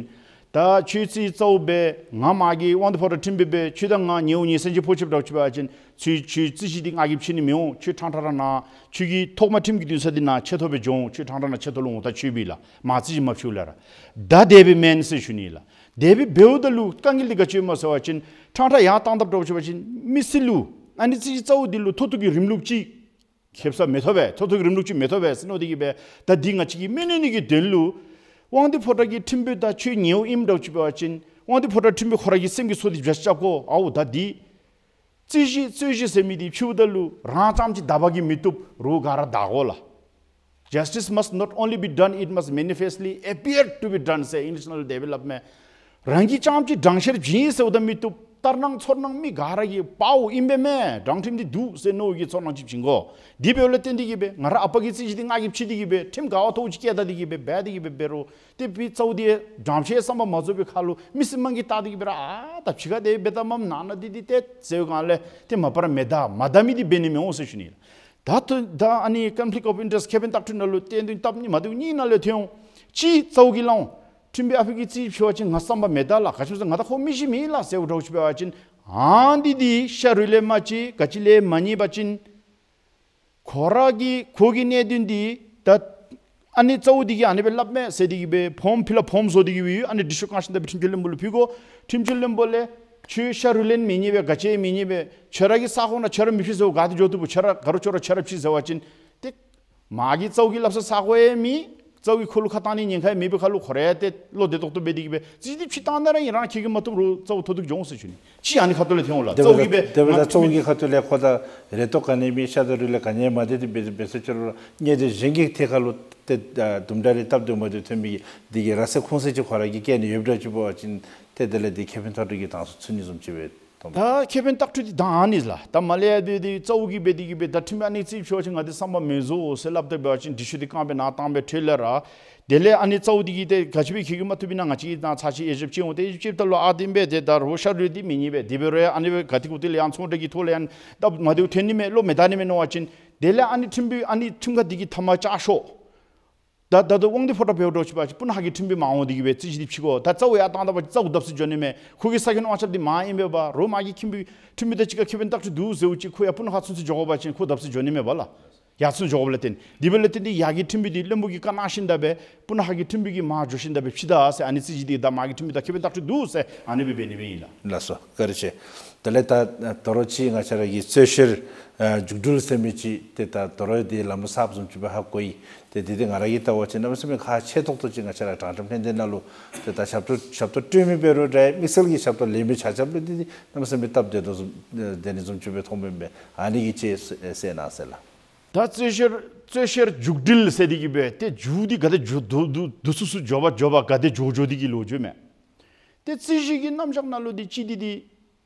ད་ཁྱོད་རྩིས་རྩ་བོ་འབད་ང་མ་གི་དབང་འདུས་ཕོ་བྲང་ཁྲིམས་དཔོན་འབད་ཁྱོད་དང་ང་ཉེ་བོ་ཉེ་སེམས་ཅིག་ཕོག་ཅི་འདྲཝ་ཅིག་འབད་བ་ཅིན་ཁྱོད་ཁྱོད་རྩིས་གཞི་འདི་ང་གིས་ཕྱེ་ནི་མི་འོང་། ཁྱོད་ཕྲང་ཕྲང་ར་ནཱ་ཁྱོད་ཀྱི་ཐོག་མ་ཁྲིམས་ཀྱི་འདུན་ས་འདི་ནང་ཆེ་མཐོ་སྦེ་འགྱོ་འོང་། ཁྱོད་ཕྲང་ཕྲང་ནཱ་ཆེ་མཐོ་ལུ་འོང་། ད་ཁྱོད་འབད་ལགས་མ་རྩིས་གཞི་མ་ཕྱེ་ལགས་ར། ད་དེ་སྦེ་མེན་ཟེར་ཞུ་ནི་ལགས། དེ་སྦེ་འབདཝ་ད་ལུ་དཀའ་ངལ་འདི་ག་ཅི་ཡོདཔ་སྨོ་ཟེར་བ་ཅིན་ཕྲང་ཕྲང་ཡར་བཏང་དཔ་འདྲཝ་ཅིག་འབད་བ་ཅིན་མི་སེར་ལུ་ཨ་ནི་རྩིས་གཞི་རྩ་བོ་འདི་ལུ་མཐོ་གཏུགས་ཀྱི་རིམ་ལུགས་ཅིག་ཁེབ་ས་མི་ཐོབ་པས། མཐོ་གཏུགས་རིམ་ལུགས་ཅིག་མི་ཐོབ་པས་ཟེར་མནོ་སྟེ་གིས་སྦེ་ད་འདི་ང་བཅས་ཀྱིས་མི་ནི་ནི་གི་དོན་ལུ་དབང་འདུས་ཕོ་བྲང་གི་ཁྲིམས་དཔོན་དང་ཁྱོད་ཉེ་བོ་ཨིནམ་འདྲཝ་ཅིག་འབད་བ་ཅིན་དབང་འདུས་ཕོ་བྲང་ཁྲིམས་དཔོན་ཁོ་ར་གི་སེམས་ཀྱི་ཚོར་འདི་བརྗེད་བཞག་དགོ། ཨའུ་ད་འདི་རྩིས་གཞི་རྩོད་གཞི་ཟེར་མི་འདི་ཕྱེཝ་ད་ལུ་རང་རྐྱངམ་ཅིག་བདའ་བ་གིས་མི་བཏུབ། རོགས་ག་ར་བདའ་དགོ་ལགས། Justice must not only be done, it must manifestly appear to be done ཟེར་ཨིང་ལིཤ་ནང་ལུ་དེ་སྦེ་སླབ་མས། རང་གིས་རྐྱངམ་ཅིག་དྲང་ཤེར་བྱིན་ཡི་ཟེརཝ་ད་མི་བཏུབ། ལྟར་སྣང་ཚོར་སྣང་མི་ག་ར་གིས་པའོ་ཨིན་པས་མས། དྲང་ཁྲིམས་འདི་འདུག་ཟེར་མནོ་བའི་གི་ཚོར་སྣང་ཅིག་བྱིན་དགོ། དེ་འབདཝ་ལས་བརྟེན་ཏེ་གིས་སྦེ་ང་ར་ཨ་པ་གི་རྩིས་གཞི་འདི་ང་གིས་ཕྱེ་སྟེ་གིས་སྦེ་ཁྲིམས་ག་བ་ཐོག་ཅིག་བཀལ་ད་དེ་གིས་སྦེ་འབད་དེ་གིས་སྦེ་འབད་རུང་ཏེ་ཕྱི་རྩ་བོ་འདི་དྲང་ཤེར་བསམ་པ་མ་རྫོགས་པའི་ཁར་ལུ་མི་སེར་དམངས་ཀྱིས་བལྟ་སྟེ་གིས་སྦེ་ར་ཨ་ད་ཕྱི་ཁར་དེ་སྦེ་བལྟ་མས་ནང་ན་འདི་འདི་ཏེ་ཟེར་བའི་སྒང་ལས་ཏེ་མ་པ་ར་མི་བདའ་མ་བདའ་མི་འདི་འབད་ནི་མི་འོང་ཟེར་ཞུ་ནི་ལགས། ད་ད་ཨ་ནི་conflict of interest ཁེ་ཕན་བཏགས་གྲུབ་ནང་ལུ་བསྟན་དོན་སྟབས་གཉིས་མ་བདེཝ་གཉིས་ནང་ལས་ཐོན་འོང་། གཅིག་རྩ་བོ་གིས་སླབ་འོང་། ཁྲིམས་དཔོན་ཨ་ཕི་གི་རྩིས་ཕྱེ་བ་ཅིན་ང་བསམ་པ་མི་བདའ་ལགས། ག་ཅི་སྨོ་ཟེར་ང་ད་ཁོ་མི་ཤེས་མེད་ལགས་ཟེརཝ་འདྲཝ་ཅིག་འབད་བ་ཅིན་ཨ་འདི་འདི་ཤ་རུས་ལས་མ་ཕྱེ་ག་ཅི་ལས་མ་རྙེད་པ་ཅིན་ཁོ་ར་གི་ཁོ་གི་གནད་དོན་འདི་ད་ཨ་ནི་རྩ་བོ་འདི་གིས་ཨ་ནི་སྦེ་སླབ་མས་ཟེར་ཏེ་གིས་སྦེ་ཕོརམ་ཕིལ་ཨཔ་ཕོརམ་བཟོ་སྟེ་གིས་སྦེ་ཡོད། ཨ་ནི་འདི་ཚུ་གང་ཤེས་ད་སྦེ་ཁྲིམས་སྤྱི་བློན་པོ་ལུ་ཕུལ་དགོ། ཁྲིམས་སྤྱི་བློན་པོ་ལས་ཁྱོད་ཤ་རུས་ལེན་མི་རྙེད་པས། ག་ཅི་མི་རྙེད་པས། ཁྱོད་ར་གི་ས་གོ་ནང་ཁྱོད་ར་མི་ཕྱེ་ཟེརཝ་ག་ཏེ་འགྱོ་བཏུབ་པོ། ཁྱོད་ར་ག་ར་ཁྱོད་ར་ཁྱོད་ར་ཕྱེ་ཟེར་བ་ཅིན་ཏེ་མ་གི་རྩ་བོ་གིས་སླབ་ས་ས་གོ་ཡང་མེད། རྩ་བོ་གིས་ཁོ་ལུ་ཁ་བཏང་ནི་ཉེན་ཁ་ཡང་མེད་པའི་ཁར་ལུ་ཁོ་ར་ཡང་ཏེ་བློ་བདེ་ཏོག་ཏོ་སྦེ་དེ་གིས་སྦེ་རྩིས་འདི་ཕྱེ་བཏང་ད་ར་ཨིན་རང་ཁྱོད་ཀྱིས་མ་བཏུབ་རུང་རྩ་བོ་མཐོ་གཏུགས་འགྱོ་འོང་ཟེར་ཞུ་ནི། གཅིག་ཨ་ནི་ཁ་ཐུག་ལས་ཐོན་འོང་ལགས། དེ་རྩ་བོ་གིས་སྦེ་དེ་སྦེ་ད་རྩ་བོ་གི་ཁ་ཐུག་ལས་ཁོ་ད་རེ་དོགས་ག་ནི་མེད། ཤ་དང་རུས་ལས་ག་ནི་མ་བདེ་སྟེ་འབད་འབད་ས་ཅིག་རུང་ར་གནད་དོན་གཞན་གྱི་ཐད་ཁར་ལུ་ཏེ་ཨ་དུམ་གྲ་རེ་སྟབས་བདེཝ་མ་བདེཝ་ཐོན་མི་གི་འདི་གི་ར་སེ་ཁུངས་སེ་ཅིག་ཁོ་ར་གིས་བཀལ་ནི་ཡོདཔ་འདྲཝ་ཅིག་འབད་བ་ཅིན་ཏེ་དེ་ལས་འདི་ཁེ་ཕན་ཐོགས་གྲུབ་ཀྱི་གྲངས་སུ་ཚུད་ནི་བཟུམ་ཅིག་སྦེ་མཐོངམ་མས། ད་ཁེ་ཕན་བཏགས་གྲུབ་འདི་ད་ཨ་ནི་ལགས། ད་མ་ལས་ཡར་འདི་འདི་རྩ་བོ་གིས་སྦེ་འདི་གིས་སྦེ་ད་ཁྲིམས་ཨ་ནི་རྩིས་ཕྱེ་བ་ཅིན་ང་འདི་བསམ་པ་མི་རྫོགས་ཟེར་སླབ་སྟེ་འབད་བ་ཅིན་འདི་ཚུ་འདི་རྐང་པའི་ནང་བཏང་སྦེ་འཕྲོ་ལས་ར་དེ་ལས་ཨ་ནི་རྩ་བོ་འདི་གིས་ཏེ་ག་ཅི་སྦེ་ཁྱོད་ཀྱིས་མ་བཏུབ་ཨིན་ན་ང་བཅས་ཀྱིས་ད་ཚར་གཅིག་དབྱེ་ཞིབ་ཅིག་འོང་། ཏེ་དབྱེ་ཞིབ་ཅིག་འབདཝ་ད་ལུ་ཨ་འདི་སྦེ་ཏེ་ད་རོགས་ཤ་རུས་འདི་མི་རྙེད་པས། དེ་འབད་རུང་ཡང་ཨ་ནི་སྦེ་ག་ཏེ་གུ་ཏེ་ལས་ཡང་ཚོང་འབྲེལ་གྱི་ཐོག་ལས་ཡང་སྟབས་མ་བདེཝ་ཐོན་ནི་མས། བློ་མི་བདའ་ནི་མས་མནོ་བ་ཅིན་དེ་ལས་ཨ་ནི་ཁྲིམས་དཔོན་ཨ་ནི་ཁྲིམས་ཁང་འདི་གིས་མཐའ་མ་བཅག་ཤོག། ད་ད་ལྟོ་དབང་འདུས་ཕོ་བྲང་འབདཝ་འདྲཝ་ཅིག་འབད་བ་ཅིན་སྤུ་ན་ཁ་གི་ཁྲིམས་དཔོན་མར་འོང་སྟེ་གིས་སྦེ་རྩིས་གཞི་འདི་ཕྱེ་དགོ། ད་རྩ་བོ་ཡར་བཏང་ད་པ་ཅིན་རྩ་བོ་བརྡབ་སྟེ་འགྱོ་ནི་མས། ཁོ་གི་ས་ཁྱོན་དབང་ཆ་འདི་མར་ཨིན་པས་པ། རོགས་མ་གི་ཁྲིམས་དཔོན་ཁྲིམས་དཔོན་དང་གཅིག་ཁར་ཁེ་ཕན་བཏགས་གྲུབ་འདུག་ཟེརཝ་ཅིག་ཁོ་ཡར་སྤུ་ན་ཁ་ཚུན་ཚོད་འགྱོ་དགོ་པ་ཅིན་ཁོ་བརྡབ་སྟེ་འགྱོ་ནི་མས་པ་ལགས། ཡར་ཚུན་འགྱོ་དགོཔ་ལས་བརྟེན། དེ་འབདཝ་ལས་བརྟེན་ཏེ་ཡར་གྱི་ཁྲིམས་དཔོན་འདི་བློན་པོ་གིས་བཀའ་གནང་ཞིནམ་ད་སྦེ་སྤུ་ན་ཁ་གི་ཁྲིམས་དཔོན་གྱིས་མར་འགྱོ་ཞིནམ་ད་སྦེ་ཕྱེ་ད་ཟེར། ཨ་ནི་རྩིས་གཞི་འདི་ད་མ་གི་ཁྲིམས་དཔོན་དང་ཁེ་ཕན་བཏགས་གྲུབ་འདུག་ཟེར་ཨ་ནི་སྦེ་འབད་ནི་སྦེ་ཨིན་ལགས། ལགས་སོ། བཀའ་དྲིན་ཆེ། དེ་ལས་ད་དོ་རུང་ཅིག་ང་བཅས་ར་གི་རྩོད་བཤེར་ཨ་འཇུག་འགྲུལ་ཟེར་མི་ཅིག་ཏེ་ད་དོ་རུང་འདི་ལམ་ལུགས་གསརཔ་བཟུམ་ཅིག་སྦེ་ཧ་གོ་ཡི། ཏེ་འདི་འདི་ང་ར་གིས་བལྟ་བ་ཅིན་གནམ་མེད་ས་མེད་ཁག་ཆེ་ཏོག་ཏོ་ཅིག་ང་བཅས་ར་དྲང་ཁྲིམས་ལྷན་སྡེ་ནང་ལུ་ཏེ་ད་ཞབས་ཏོག་ཞབས་ཏོག་སྤྲོད་མི་འབད་རུང་འདྲ་དམིགས་བསལ་གྱི་ཞབས་ཏོག་ལེན་མི་ཆ་ཁྱབ་ལུ་འདི་འདི་གནམ་མེད་ས་མེད་སྟབས་བདེ་ཏོག་ཏོ་བཟུམ་ཨེ་བདེ་ནི་བཟུམ་ཅིག་སྦེ་མཐོངམ་མས། ཨ་ནི་གི་ཅིག་གསལ་གནང་ཟེར་ལགས། ད་རྩོད་བཤེར་རྩོད་བཤེར་འཇུག་འགྲུལ་ཟེར་འདི་གིས་སྦེ་ཏེ་མཇུག་འདི་ག་དེ་མཇུག་བསྡུ་བསྡུ་བསྡུ་ཚུན་ཚུན་འགྱོ་བ་འགྱོ་བ་ག་དེ་མགྱོགས་མགྱོགས་འདི་གི་ལོ་རྒྱུས་མས། ཏེ་རྩོད་བཤེར་གྱི་རྣམ་གཞག་ནང་ལུ་འདི་ཅིག་འདི་འདི་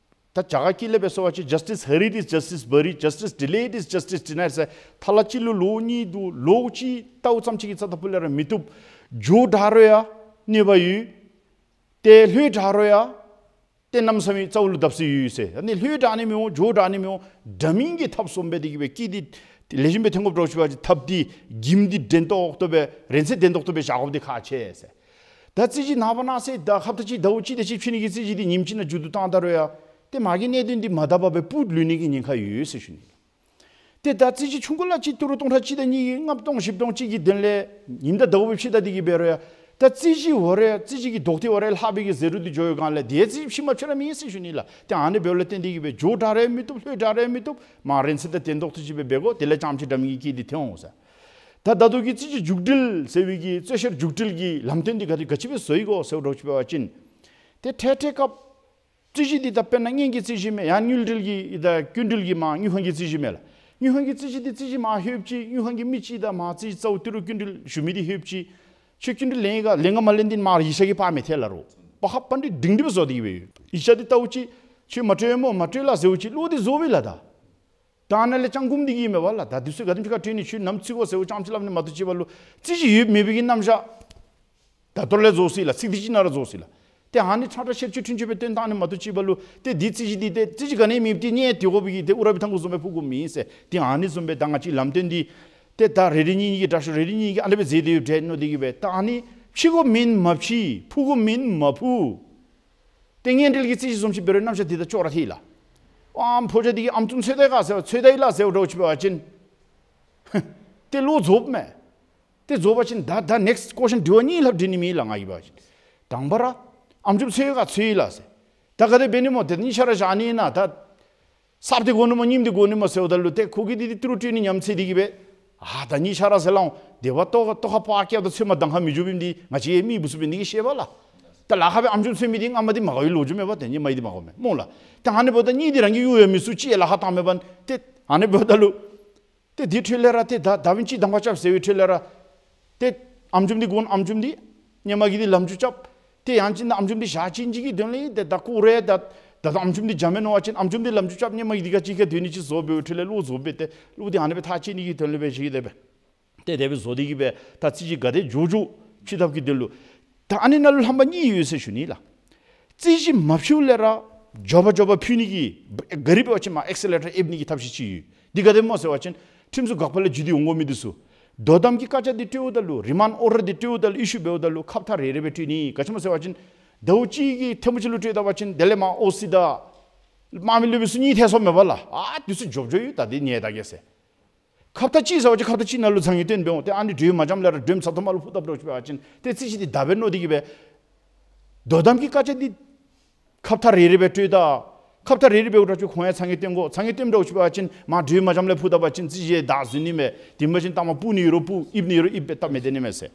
ད་རྒྱ་གར་སྐད་ལས་འབད་སོང་བ་ཅིན་justice hurried is justice buried, justice delayed is justice denied ཟེར། ཐ་ལ་གཅིག་ལུ་ལོ་གཉིས་འདུག། ལོ་གཅིག་ལྟཝ་ཙམ་ཅིག་གི་རྩ་ད་ཕུ་ལས་ར་མི་བཏུབ། མགྱོགས་དྲགས་རུང་ཡང་གནོད་པ་ཡོད། ཏེ་ལྷོད་དྲགས་རུང་ཡང་ཏེ་གནམ་མེད་ས་མེད་རྩ་བོ་ལུ་བརྡབ་གསིག་ཡོད་ཟེར། ཨ་ནི་ལྷོད་དྲགས་ནི་མི་འོང་མགྱོགས་དྲགས་ནི་མི་འོང་། འདྲ་མིན་གྱི་ཐབས་བཟུམ་སྦེ་འདི་གིས་སྦེ་སྐད་འདི་ལེགས་ཤོམ་སྦེ་ཐོན་དགོཔ་འདྲཝ་ཅིག་འབད་བ་ཅིན་ཐབས་འདི་གྱིམ་འདི་འདྲེན་ཏོག་ཏོ་སྦེ་རན་ཚད་ལྡན་ཏོག་ཏོ་སྦེ་བཞག་དགོཔ་འདི་ཁག་ཆེ་ཟེར། ད་རྩོད་བཤེར་ནངས་པ་གནངས་ཚེ་ད་ཧབ་ཏ་གཅིག་ཟླཝ་གཅིག་དེ་ཅིག་ཕྱེ་ནི་གི་རྩོད་བཤེར་འདི་ཉིནམ་གཅིག་ནང་མཇུག་བསྡུ་བཏང་ད་རུང་ཡང་ཏེ་མ་གི་གནད་དོན་འདི་མ་དག་པ་སྦེ་སྤུ་ལུས་ནི་གི་ཉེན་ཁ་ཡོད་ཟེར་ཞུ་ནི། ཏེ་ད་རྩོད་བཤེར་ཆུང་ཀུ་ལ་ཅིག་ཏི་རུ་སྟོང་ཕྲག་གཅིག་དང་གཉིས་ཀྱིས་ལྔ་སྟོང་བཞི་སྟོང་ཅིག་གི་དོན་ལས་ཉིནམ་དང་ཟླཝ་སྦེ་ཕྱེ་ད་འདི་གིས་འབད་རུང་ཡང་ད་རྩོད་བཤེར་འོ་རེ་རྩོད་བཤེར་གྱི་རྡོག་ཐེ་འོ་རེ་ལྷག་པའི་གི་ཟད་འགྲོ་འདི་འགྱོ་བའི་སྒང་ལས་ཏེ་རྩོད་བཤེར་ཕྱེ་མ་ཕྱེ་ར་མེད་ཟེར་ཞུ་ནི་ལགས། ཏེ་ཨ་ནི་འབདཝ་ལས་བརྟེན་འདི་གིས་སྦེ་མགྱོགས་དྲགས་ར་མི་བཏུབ། ལྷོད་དྲགས་ར་མི་བཏུབ། མར་རན་ཚད་དང་ལྡན་ཏོག་ཏོ་ཅིག་སྦེ་འབད་དགོ། དེ་ལས་རྐྱངམ་ཅིག་འདྲ་མིན་གྱི་སྐད་འདི་ཐོན་འོང་ཟེར། ད་ད་ལྟོ་གི་རྩོད་བཤེར་འཇུག་འགྲུལ་ཟེར་བའི་གི་རྩོད་བཤེར་འཇུག་འགྲུལ་གྱི་ལམ་སྟོན་འདི་ག་དེ་ག་ཅི་སྦེ་བཟོ་ཡི་གོ་ཟེརཝ་འདྲཝ་ཅིག་འབད་བ་ཅིན་ཏེ་འཕྲལ་འཕྲལ་སྐབས་རྩོད་བཤེར་འདི་ད་དཔེར་ན་དངུལ་གྱི་རྩོད་བཤེར་མས། ཡང་དངུལ་འབྲེལ་གྱི་ད་སྐྱིན་འགྲུལ་གྱི་མར་དངུལ་ཁང་གི་རྩོད་བཤེར་མས་ལགས། དངུལ་ཁང་གི་རྩོད་བཤེར་འདི་རྩོད་བཤེར་མར་ལྷོདཔ་ཅིག་དངུལ་ཁང་གི་མི་ཅིག་དང་མར་རྩོད་བཤེར་རྩ་བོ་ཏི་རུ་སྐྱིན་འགྲུལ་ཞུ་མི་འདི་ལྷོདཔ་ཅིག་ཁྱོད་སྐྱིན་འགྲུལ་ལེན་ཡི་ག་ལེན་ག་མ་ལེན་འདི་མར་ཡིག་ཆ་གིས་དཔག་མི་ཐལ་ལ་རོ། པ་ཧ་པ་འདི་སྒྲིང་སྒྲི་སྦེ་བཟོ་སྟེ་གིས་སྦེ་ཡོད། ཡིག་ཆ་འདི་བལྟཝ་ཅིག་ཁྱོད་མ་སྤྲོད་སྨོ་མ་སྤྲོད་ལགས་ཟེརཝ་ཅིག་ལོག་སྟེ་བཟོ་བས་ལགས། ད་ད་ནཱ་ལས་ཅང་སྒུམ་སྟེ་གིས་མས་པ་ལགས། ད་འདི་ཚུ་ག་དེམ་ཅིག་ཁར་སྤྲོད་ནི་ཁྱོད་ནམ་བརྩི་དགོ་ཟེརཝ་ཅང་ཅིག་སླབ་ནི་མ་གཏོགས་ཅིག་འབད་རུང་རྩོད་བཤེར་ཡོད་མེད་པའི་གི་རྣམ་གཞག་ ད་ལྟོ་ལས་རྫོགས་སོ་ཡི་ལགས། ཚིག་འདི་ཅིག་ནང་ར་རྫོགས་སོ་ཡི་ལགས། ཏེ་ཨ་ནི་ཁྲ་ཁྲ་ཤེར་ཕྱིན་ཕྱིན་ཅིག་སྦེ་སྟོན་བཏང་ནི་མ་གཏོགས་ཅིག་འབད་ལུ་ཏེ་འདི་རྩོད་གཞི་འདི་ཏེ་རྩོད་གཞི་ག་ནི་མེད་པར་ཏེ་གཉིད་དེ་དགོ་པའི་གི་ཏེ་ཨུ་ར་བི་ཐང་གུ་བཟུམ་སྦེ་ཕུ་དགོཔ་མེན་ཟེར། ཏེ་ཨ་ནི་བཟུམ་སྦེ་ད་ང་བཅས་ལམ་སྟོན་འདི་ཏེ་ད་རེ་རེ་གཉིས་གཉིས་ཀྱི་དྲག་ཤོས་རེ་རེ་གཉིས་གཉིས་ཀྱིས་ཨ་ནི་སྦེ་མཛད་དེ་ཡོད་དེ་མནོ་སྟེ་གི་སྦེ་ད་ཨ་ནི་ཕྱི་དགོཔ་མེན་མ་ཕྱི་ཕུ་དགོཔ་མེན་མ་ཕུ། ཏེ་ངན་འབྲེལ་གྱི་རྩོད་གཞི་བཟུམ་ཅིག་འབད་རུང་རྣམ་གཞག་འདི་ད་ཅོག་ར་འཐད་ལགས། ཨམ་ཕོ་རྒྱས་འདི་གིས་ཨམ་ཅུམ་འཚོལ་ད་ཡི་ག་ཟེར་འཚོལ་ད་ཡི་ལགས་ཟེར་འདྲཝ་ཅིག་འབད་བ་ཅིན་ཏེ་ལོག་རྫོགསཔ་མས། ཏེ་རྫོགས་པ་ཅིན་ད་ད་ནེགསི་ཊི་ཀོ་ཤཱན་དྲི་བ་གཉིས་ལྷག་དྲི་ནི་མེད་ལགས་ང་གིས་འབད་བ་ཅིན། དང་པ་ར་ཨམ་ཅུམ་འཚོལ་ཡི་ག་ཚོལ་ཡི་ལགས་ཟེར། ད་ག་དེ་འབད་ནི་སྨོ་ཏེ་གཉིས་ཆ་ར་བཞག་ནི་ཨིན་ན་ད་གསརཔ་འདི་དགོ་ནི་སྨོ་རྙིངམ་འདི་དགོ་ནི་སྨོ་ཟེརཝ་ད་ལུ་ཏེ་ཁོ་གིས་འདི་འདི་ཏི་རུ་སྤྲོད་ནི་ཉམས་ཚད་འདི་གིས་སྦེ་ཨ་ད་གཉིས་ཆ་ར་ཟེར་སླབ་འོང་། དེ་བ་ལྟོ་ལྟོ་ཁ་པར་བཀལཝ་ད་ཚོད་མ་འདང་ཁ་མི་འགྱོ་བའི་འདི་ང་བཅས་མི་བུ་ཚུ་འབད་ནི་གིས་ཤེས་པས་ལགས། ད་ལཱ་ཁག་སྦེ་ཨམ་ཅུམ་འཚོལ་མི་འདི་སྔ་མ་འདི་མ་དགའ་བའི་ལོ་རྒྱུས་མས་པ། ཏེ་ཧེ་མ་འདི་མ་དགའཝ་མས་སྨོ་ལགས། ཏེ་ཨ་ནི་འབདཝ་ད་གཉིས་འདི་རང་གིས་གཡུག་ཡང་མི་ཚུགས་ཅིག་ཡང་ལཱ་ཁག་བཏང་མེད་པ། ཏེ་ཨ་ནི་འབདཝ་ད་ལུ་ཏེ་དེ་འཕྲོ་ལས་ར་ཏེ་ད་ད་བིན་ཅི་དང་པ་རྐྱབ་ཟེར་བའི་འཕྲོ་ལས་ར་ཏེ་ཨམ་ཅུམ་འདི་དགོ་ཨམ་ཅུམ་འདི་སྔོན་མ་གི་འདི་ལམ་འཇུག་རྐྱབ། ཏེ་ཡང་ཅིན་ཨམ་ཅུམ་འདི་བཞག་བྱིན་ཅིག་གི་དོན་ལས་ཏེ་ད་ཁོ་ར་ད་ད་ད་ཨམ་ཅུམ་འདི་འཇམ་མས་མནོ་བ་ཅིན་ཨམ་ཅུམ་འདི་ལམ་འཇུག་རྐྱབ། སྔོན་མ་གི་འདི་ག་ཅི་ག་དོན་ནི་ཅིག་བཟོ་འབདཝ་འཕྲོ་ལས་ལོག་རྫོགས་སྦེ་ཏེ་ལོག་འདི་ཨ་ནི་སྦེ་ཐག་བཅད་ནི་གི་དོན་ལས་སྦེ་ཅིག་དེ་སྦེ་ཏེ་དེ་སྦེ་བཟོ་སྟེ་གི་སྦེ་ད་རྩོད་གཞི་ག་དེ་མགྱོགས་མགྱོགས་ཕྱེ་ཐབས་ཀྱི་དོན་ལུ། ད་ཨ་ནི་ནང་ལུ་རྣམ་པ་གཉིས་ཡོད་ཟེར་ཞུ་ནི་ལགས། རྩོད་གཞི་མ་ཕྱེཝ་ལས་ར་མགྱོགས་པ་མགྱོགས་པ་ཕུལ་ནི་གི་ག་རི་འབད་བ་ཅིན་མར་ཨེག་སེ་ལེ་ཊར་ཨེབ་ནི་གི་ཐབས་ཤེས་ཅིག་ཡོད། འདི་ག་དེ་སྨོ་ཟེར་བ་ཅིན་ཁྲིམས་སྲུང་འགག་པ་ལས་བརྒྱུད་དེ་འོང་དགོ་མི་འདི་ཚུ་དོ་དམ་གྱི་བཀའ་རྒྱ་འདི་སྤྲོདཔ་ད་ལུ་རི་མཱནཌ་ཨོར་ཌར་འདི་སྤྲོདཔ་ད་ལུ་ཨི་ཤུ་འབདཝ་ད་ལུ་ཁ་ཐུག་རེ་རེ་སྦེ་སྤྲོད་ནི། ག་ཅི་སྨོ་ཟེར་བ་ཅིན་ཟླཝ་གཅིག་གི་ཐེངས་མ་གཅིག་ལུ་སྤྲོད་ད་བ་ཅིན་དེ་ལས་མར་ཨོ་སི་དང་དམག་མི་སློབ་དཔོན་ཚུ་གཉིས་ཐལ་སོངམ་མས་པ་ལགས། ཨ་འདི་ཚུ་མགྱོགས་མགྱོགས་ཡོད། ད་འདི་ཉན་ད་གེ་ཟེར། ཁ་ཐུག་གཅིག་ཟེར་བ་ཅིན་ཁ་ཐུག་གཅིག་ནང་ལུ་ཚང་གི་སྟོན་འབད་འོང་། ཏེ་ཨ་ནི་གྲོས་མ་འཇམ་ལས་ར་གྲོས་ཚ་ཐོ་མ་ལུ་ཕུ་བཏབ་འདྲཝ་ཅིག་འབད་བ་ཅིན་ཏེ་རྩོད་གཞི་འདི་ད་སྦེ་མནོ་སྟེ་གི་སྦེ་དོ་དམ་གྱི་བཀའ་རྒྱ་འདི་ཁ་ཐུག་རེ་རེ་སྦེ་སྤྲོད་ད། ཁ་ཐུག་རེ་རེ་སྦེ་འོང་འདྲཝ་ཅིག་ཁོང་ཡང་ཚང་གི་སྟོན་དགོ། ཚང་གི་སྟོནམ་འདྲཝ་ཅིག་འབད་བ་ཅིན་མར་གྲོས་མ་འཇམ་ལས་ཕུ་བཏབ་པ་ཅིན་རྩོད་གཞི་ད་ཟུན་ནི་མས། དེ་མེན་པ་ཅིན་ལྟ་མ་སྤུ་ནི་ཡོད་རུང་སྤུ་ཨིབ་ནི་ཡོད་རུང་ཨིབ་སྦེ་སྟབས་མི་བདེ་ནི་མས་ཟེར།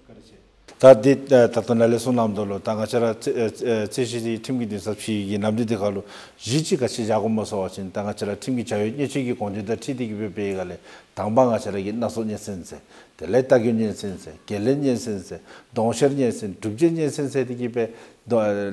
ད་འདི་ད་ད་ལྟོ་ནཱ་ལས་གསུངས་གནངམ་ད་ལུ་ད་ང་བཅས་ར་རྩོད་རྩོད་གཞི་འདི་ཁྲིམས་ཀྱི་འདུན་སར་ཕྱེ་ནི་གི་ནམ་དུས་འདི་ཁར་ལུ་གཞི་ཅིག་ག་ཅི་བཞག་དགོཔ་སྨོ་ཟེར་བ་ཅིན་ད་ང་བཅས་ར་ཁྲིམས་ཀྱི་བྱ་བའི་གནད་སྤྱོད་ཀྱི་དགོངས་དོན་དང་འཁྲིལ་ཏེ་གི་སྦེ་འབད་བའི་སྒང་ལས་དང་པ་ང་བཅས་ར་གི་སྣ་ཚོགས་སྙན་གསན་ཟེར། དེ་ལས་རྟ་རྒོད་སྙན་གསན་ཟེར། བརྒལ་ལན་སྙན་གསན་ཟེར། དོན་གཞིར་སྙན་གསན། སྒྲུབ་བྱེད་སྙན་གསན་ཟེར་ཏེ་གི་སྦེ་